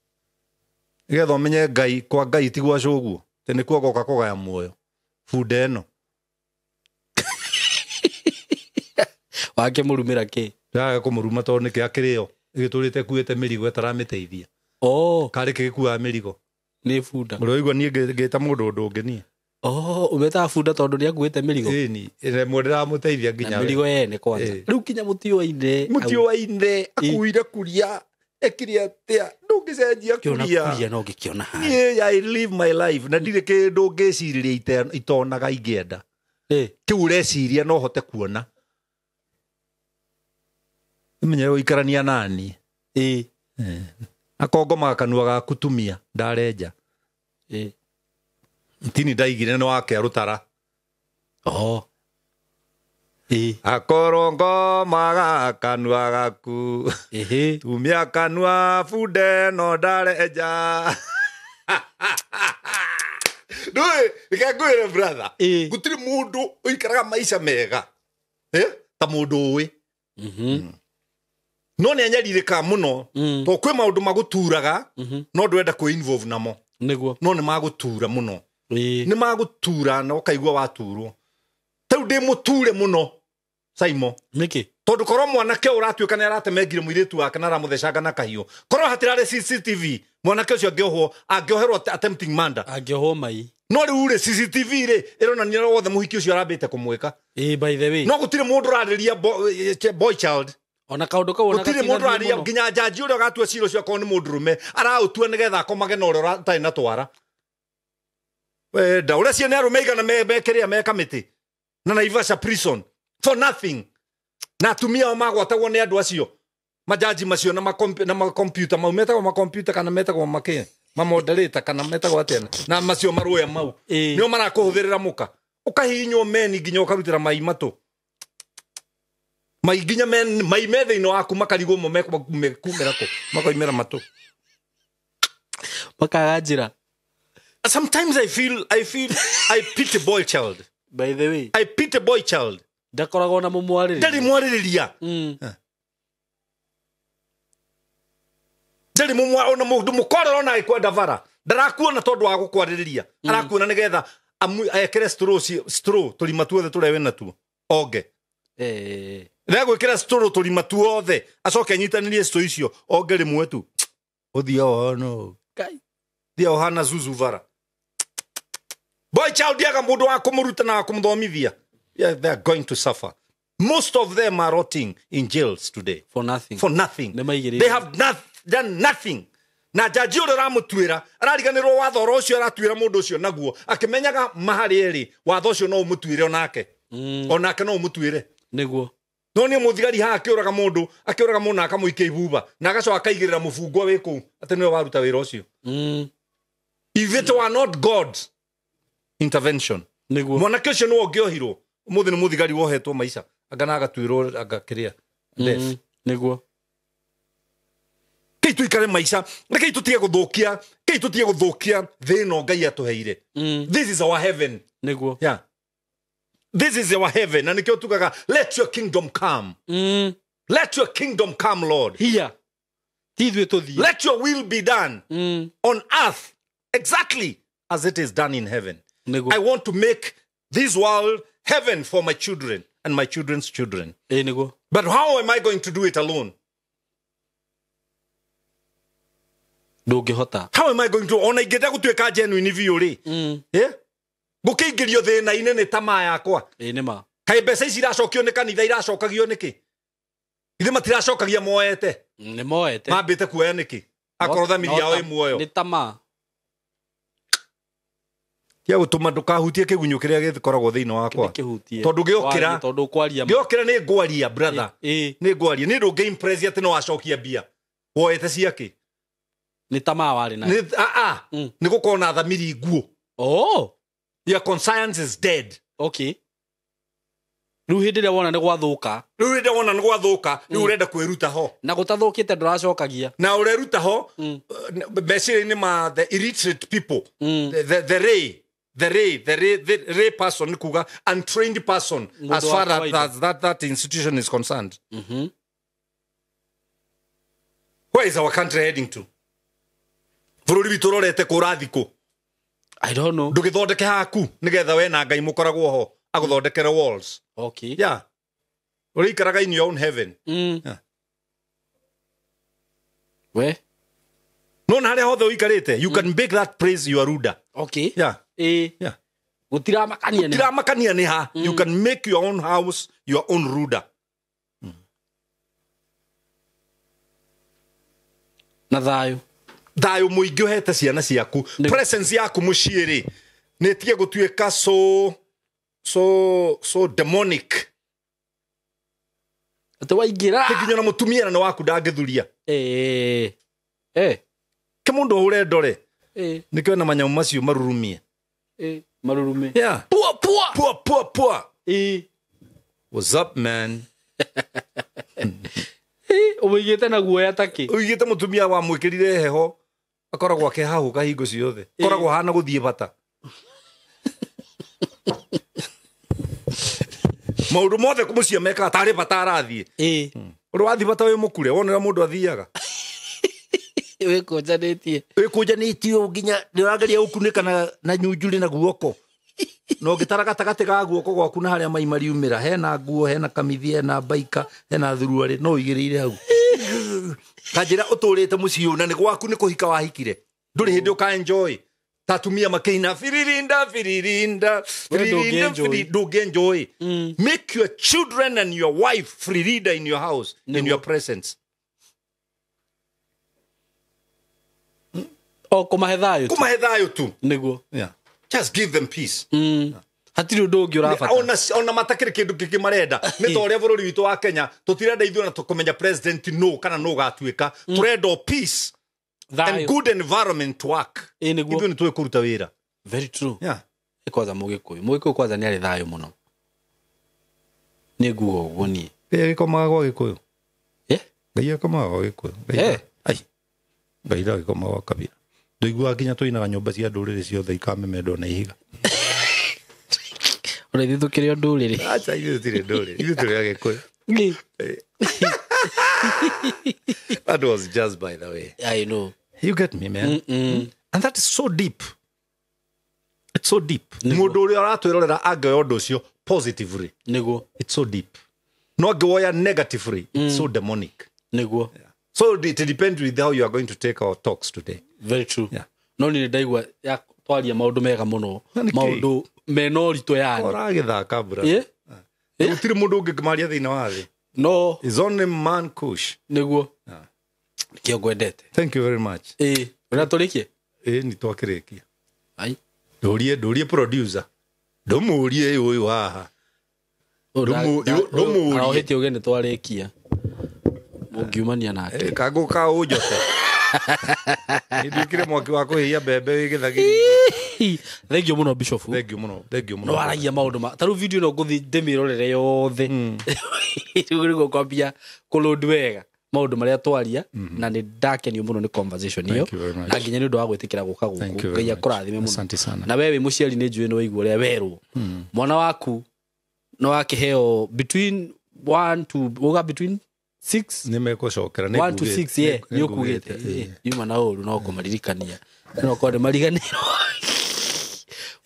Nĩgetha ũmenye Ngai, kwa Ngai ti gwa cũguo. Atĩ nĩkuo goka kũgaya muoyo. Bunda ĩno.
Wake mũrumĩra kĩ?
Ndĩraga kũmũruma tondũ nĩkĩ akĩrĩo. Ĩgĩtũrĩte ĩkuĩte mĩrigo ĩtaramĩteithia.
Oh.
Karĩ kĩgĩkuaga mĩrigo.
Nĩ bunda.
Ũroigua niĩ ngĩta mũndũ ũndũ ũngĩ niĩ.
Oh, ũmetaga bunda tondũ nĩakuĩte mĩrigo.
Ĩni, ĩmwe ndĩramũteithia nginya
Na mĩrigo yene kwanza. Rĩu kinya mũtio wa ithe.
Mũtio wa ithe akuire kuria. Ekire atĩa? Ndũngĩcenjia kuria.
Kuria no ngĩkĩona haha.
Niĩ I live my life na ndirĩ kĩndũ ngĩcirĩria itonaga ingĩenda. Kĩu ũreciria no hote kuona. Ũmenyere gũikarania nani. Akongomaga kanua gaku tumia ndarenja. Tini ndaigire nĩ wake arũtara.
Oh.
Akorwo ngomaga kanua gaku. Tumia kanua bunde no ndarenja. Ndũĩ, reke ngwĩre brother. Gũtirĩ mũndũ ũikaraga maica mega. Ta mũndũ ũĩ. No nĩ anyarirĩkaga mũno. Tondũ kwĩ maũndũ magũturaga, no ndwenda kwĩ involve namo.
Nĩguo.
No nĩ magũtura mũno. Nĩ magũtura na ũkaigua waturwo. Rĩu ndĩ mũture mũno, Saimo.
Nĩkĩ?
Tondũ korwo mwanake ũyũ ũratuĩka nĩ aratemengire mũirĩtu wake na aramũthecanga na kahiũ. Korwo hatirarĩ CCTV, mwanake ũcio angĩohwo, angĩoherwo attempting murder.
Angĩohwo mai.
No rĩu rĩ, CCTV rĩ, ĩronania wothe mũhiki ũcio arambĩte kũmwĩka.
By the way.
No gũtirĩ mũndũ ũrarĩria boy child.
Ona kaũndũ kau ona
gũtirĩ mũndũ ũrarĩria nginya njanji ũrĩa ũgatua cira ũcio akorwo nĩ mũndũrũme, araũtua nĩgetha akomage na ũrĩa ũtarĩ na twara. Wenda, ũrĩa ciana arũme igana mekĩrĩa me kamĩtĩ. Na Naivasha prison for nothing. Na atumia ao magwatagwo nĩ andũ acio. Majaji macio na makompiuta mau metagwo makompiuta kana metagwo makĩ? Mamoderator kana metagwo atĩa? Na macio marũya mau. Nĩo marakũhũthĩrĩra mũka. Ũkahihinywo meni nginya ũkarutĩra mai matũ. Mai nginya mai me thĩinĩ waku makarigwo mo mekumĩra kũ? Makoimĩra matũ.
Makaga njĩra.
Sometimes I feel I pity boy child.
By the way,
I pity boy child.
Ndakoragwo na mũmwarĩrĩria.
Ndarĩ mwarĩrĩria. Ndarĩ mũmwa ona mũndũ mũkorera ona agĩkwenda bara. Ndarakuona tondũ wa gũkwarĩrĩria. Arakuona nĩgetha ekĩre straw tũrima tuothe tũrĩa wĩna tuo. Onge. Ndegwĩkĩra straw tũrima tuothe. Acoke anyitanĩrie straw icio onge rĩmwe tu. Ũthiĩ ono. Thiĩ ũhana zuzu bara. Boy child yaga mũndũ wa kũmũruta na wa kũmũthomithia. Yeah, they are going to suffer. Most of them are rotting in jails today.
For nothing.
For nothing. They have done nothing. Na jaji ũrĩa ũramũtuĩra, arariganĩrwo watho oro ũcio aratuĩra mũndũ ũcio naguo, akĩmenyaga maharĩ erĩ, watho ũcio no ũmũtuĩre onake. Onake no ũmũtuĩre.
Nĩguo.
No nĩ mũthigari haha akĩũraga mũndũ, akĩũraga mũndũ na akamũikia ibuba, na agacoka akaigĩrĩra mũbungwa wĩ kũu, atĩ nĩwe waruta wĩra ũcio. If it were not God's intervention.
Nĩguo.
Mwanake ũcio nĩwe ũngĩohirwo. Ũmũthĩ nĩ mũthigari wohetwo maica. Anga na agatuĩrwo agakĩrĩa. Death.
Nĩguo.
Kei tuikare maica, rekei tutige gũthũkia, kei tutige gũthũkia thĩ ĩno Ngai atũheire. This is our heaven.
Nĩguo.
Yeah. This is our heaven. Na nĩkĩo tugaga, let your kingdom come. Let your kingdom come, Lord.
Here. Ti ithuĩ tũthiĩ.
Let your will be done on earth exactly as it is done in heaven.
Nĩguo.
I want to make this world heaven for my children and my children's children.
Nĩguo.
But how am I going to do it alone?
Ndũngĩhota.
How am I going to ona ingĩenda gũtuĩka genuine biũ rĩ? Ngũkĩingĩrio thĩna-inĩ nĩ tamaa yakwa.
Nĩ ma.
Kaĩ mbeca ici iracokio nĩ kanitha iracokagio nĩkĩ? Ithe matiracokagia moete.
Nĩ moete.
Mambĩte kuoya nĩkĩ? Akorwo thamiri yao ĩ muoyo.
Nĩ tamaa.
Tia gũtũma ndũkahutie kĩgunyũ kĩrĩa gĩkoragwo thĩinĩ wakwa. Tondũ gĩokĩra,
tondũ ũkwaria.
Gĩokĩra nĩ ngwaria brother. Nĩ ngwaria. Nĩ ndũngĩ impress atĩ no wacokia mbia. Woete ciakĩ?
Nĩ tamaa warĩ nayo.
Nĩ gũkorwo na thamiri nguũ.
Oh.
Your conscience is dead.
Okay. Rĩu hĩndĩ ĩrĩa wona nĩ gwathũka.
Rĩu hĩndĩ wona nĩ gwathũka, rĩu ũrenda kwĩruta ho.
Na gũtathũkĩte ndũracokagia.
Na ũreruta ho, meciria-inĩ ma the illiterate people, the ray. The ray person kuga untrained person as far as that institution is concerned.
Mm-hmm.
Where is our country heading to? Bũrũri witũ ũrorete kũ ũrathiĩ kũ?
I don't know.
Ndũgĩthondeke haku nĩgetha we na Ngai mũkoragwo ho agũthondekere walls.
Okay.
Yeah. Ũrĩikaraga in your own heaven.
Mm.
Yeah.
We?
No na harĩa hothe ũikarĩte, you can make that place your ruda.
Okay.
Yeah.
Eh.
Yeah.
Gũtiramakania nĩ.
Gũtiramakania nĩ ha. You can make your own house your own ruda.
Na thayũ.
Thayũ mũingĩ ũhete ciana ciaku. Presence yaku mũciĩ rĩ nĩ ĩtige gũtuĩka so demonic.
Atĩ waingĩra.
Nginya na mũtumia na waku ndangĩthuria.
Eh. Eh.
Ke mũndũ ahũre ndore.
Eh.
Nĩkĩo na manyamũ macio marurumie.
Eh. Marurume.
Yeah.
Pua pua.
Pua pua pua.
Eh.
What's up, man?
Ũmũigĩte na guoya ta kĩ?
Ũigĩte mũtumia wamwĩkĩrire heho akoragwo akĩhahũka hingo ciothe. Akoragwo ahana gũthiĩ bata. Maũndũ mothe mũciĩ mekaga tarĩ bata arathiĩ. Ũrĩ wathiĩ bata wĩ mũkure wonera mũndũ athiaga.
Wĩkũnjanĩtie.
Wĩkũnjanĩtie nginya nĩũrageria gũkunĩka na nyunjurĩ na guoko. Na ũngĩtara gatagatĩ ga guoko gwaku na harĩa mai mariumĩra hena nguo, hena kamithi, hena baika, hena thuruarĩ, no ũigĩrĩire hau. Kanjĩra ũtũrĩte mũciĩ ũyũ na nĩ gwaku nĩ kũhika wahikire. Ndũrĩ hĩndĩ ũka enjoy. Ta atumia makĩina firirinda firirinda firirinda ndũngĩ-enjoy. Make your children and your wife firirinda in your house, in your presence.
O kũmahe thayũ tu.
Kũmahe thayũ tu.
Nĩguo.
Yeah. Just give them peace.
Hatirĩ ũndũ ũngĩ ũrabatara.
Ona matakĩrĩ kĩndũ kĩngĩ marenda. Nĩ ta ũrĩa bũrũri witũ wa Kenya tũtirenda ithuĩ ona tũkũmenya president no kana no gatuĩka. Tũrenda o peace and good environment to work. Ithuĩ nĩ tũĩ kũruta wĩra.
Very true.
Yeah.
Kwanza Mũgĩkũyũ. Mũgĩkũyũ kwanza nĩ arĩ thayũ mũno. Nĩ nguga ũguo niĩ.
Ngai agĩkomaga gwa Gĩkũyũ. Ngai akomaga gwa Gĩkũyũ. Ai. Ngai ndagĩkomaga gwa kabira. Ndũiguaga nginya tũinaga nyũmba cia ndũrĩrĩ ciothe ikamemendwo na ihiga.
Ona ithuĩ tũkĩrĩ o ndũrĩrĩ.
Acha ithuĩ tũtirĩ ndũrĩrĩ. Ithuĩ tũrĩ Agĩkũyũ. That was just by the way.
I know.
You get me, man. And that is so deep. It's so deep. Mũndũ ũrĩa ũratwĩrorera angĩoya ũndũ ũcio positively.
Nĩguo.
It's so deep. No angĩwoya negatively, it's so demonic.
Nĩguo.
Yeah. So it depends with how you are going to take our talks today.
Very true.
Yeah.
No nĩ ndaigua ya twaria maũndũ mega mũno. Maũndũ mena ũritũ yani.
Ũragĩthaka bra.
Yeah.
Gũtirĩ mũndũ ũngĩmaria thĩinĩ wa thĩ.
No.
It's only man kush.
Nĩguo. Nĩkĩo ngwendete.
Thank you very much.
Ũrĩa tũrĩkie?
Nĩ twakĩrĩkia.
Ai.
Ndũrie producer. Ndũmũrie ũyũ haha. Ndũmũrie.
Arohĩtie ũgeni twarĩkia. Mũngiumania nake.
Kangũka ũnjote. Nĩnduĩkire mwaki wa kũhĩhia mbembe wĩ gĩthagĩri.
Thank you mũno Bishop.
Thank you mũno. Thank you mũno.
No waragia maũndũ ma ta rĩu video ĩno ngũthiĩ ndĩmĩrorere yothe. Rĩu nĩguo kwambia kũload wega maũndũ marĩa twaria na nĩ ndakenio mũno nĩ conversation ĩyo na nginya nĩ ũndũ wa gwĩtĩkĩra gũka gũkũ. Ngai akũrathime mũno. Na we wĩ mũciari nĩ njũĩ nĩ waigua ũrĩa werwo. Mwana waku no akĩheo between 1 to uga between 6
nĩ mekũcokera nĩ
1 to 6 yeah nĩ ũkugĩte yuma na ũru no kũmaririkania no korwo nĩ mariganĩrwo.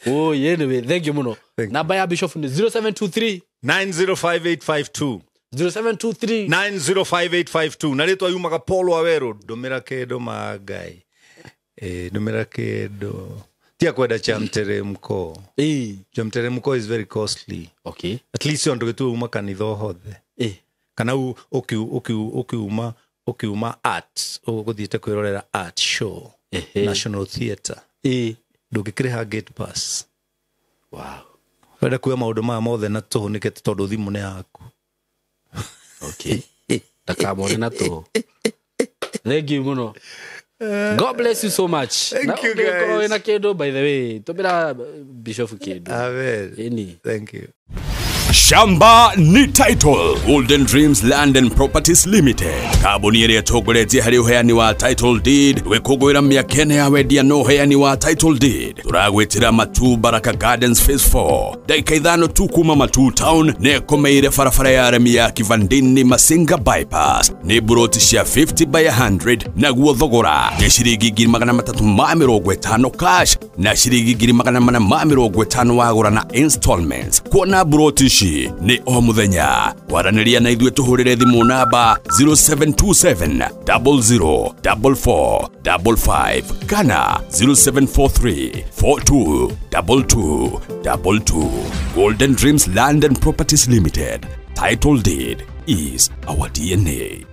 Oh, anyway, thank you mũno. Namba ya Bishop nĩ 0723
905852
0723
905852 na rĩtwa yumaga Paul Waweru. Ndũmĩra kĩndũ ma Ngai. Ndũmĩra kĩndũ. Tia kwenda cha mteremko. Cha mteremko is very costly.
Okay.
At least on ndũgĩtue uma kanitha hothe. Kana ũkiuma art ũgũthiĩte kwĩrorera art show. National Theatre. Ndũngĩkĩrĩha gate pass.
Wow.
Wenda kuoya maũndũ maya mothe na tũhũ nĩkĩ tondũ thimũ nĩ yaku.
Okay. Ndakamone na tũhũ. Thank you mũno. God bless you so much.
Thank you guys.
Na kĩndũ by the way. Tũmĩra Bishop kĩndũ.
Amen.
Ĩni.
Thank you.
Shamba ni title. Golden Dreams Land and Properties Limited, kambuni ĩrĩa ĩtongoretie harĩ ũheani wa title deed, gwĩkũngũĩra mĩaka ĩna ya wendia na ũheani wa title deed. Tũragwĩtĩra Matu Baraka Gardens Phase 4, ndagĩka 5 tu kuma Matu Town, na ĩkomeire barabara ya remi ya Kivandini Masinga Bypass. Nĩ buroti cia 50 by 100, naguo thogora nĩ ciringi 350,000 cash na ciringi 450,000 wagũra na installments. Kuona buroti ici nĩ o mũthenya. Kwaranĩria na ithuĩ tũhũrĩre thimũ namba 0727 00 44 55 kana 0743 42 22 22. Golden Dreams Land and Properties Limited. Title deed is our DNA.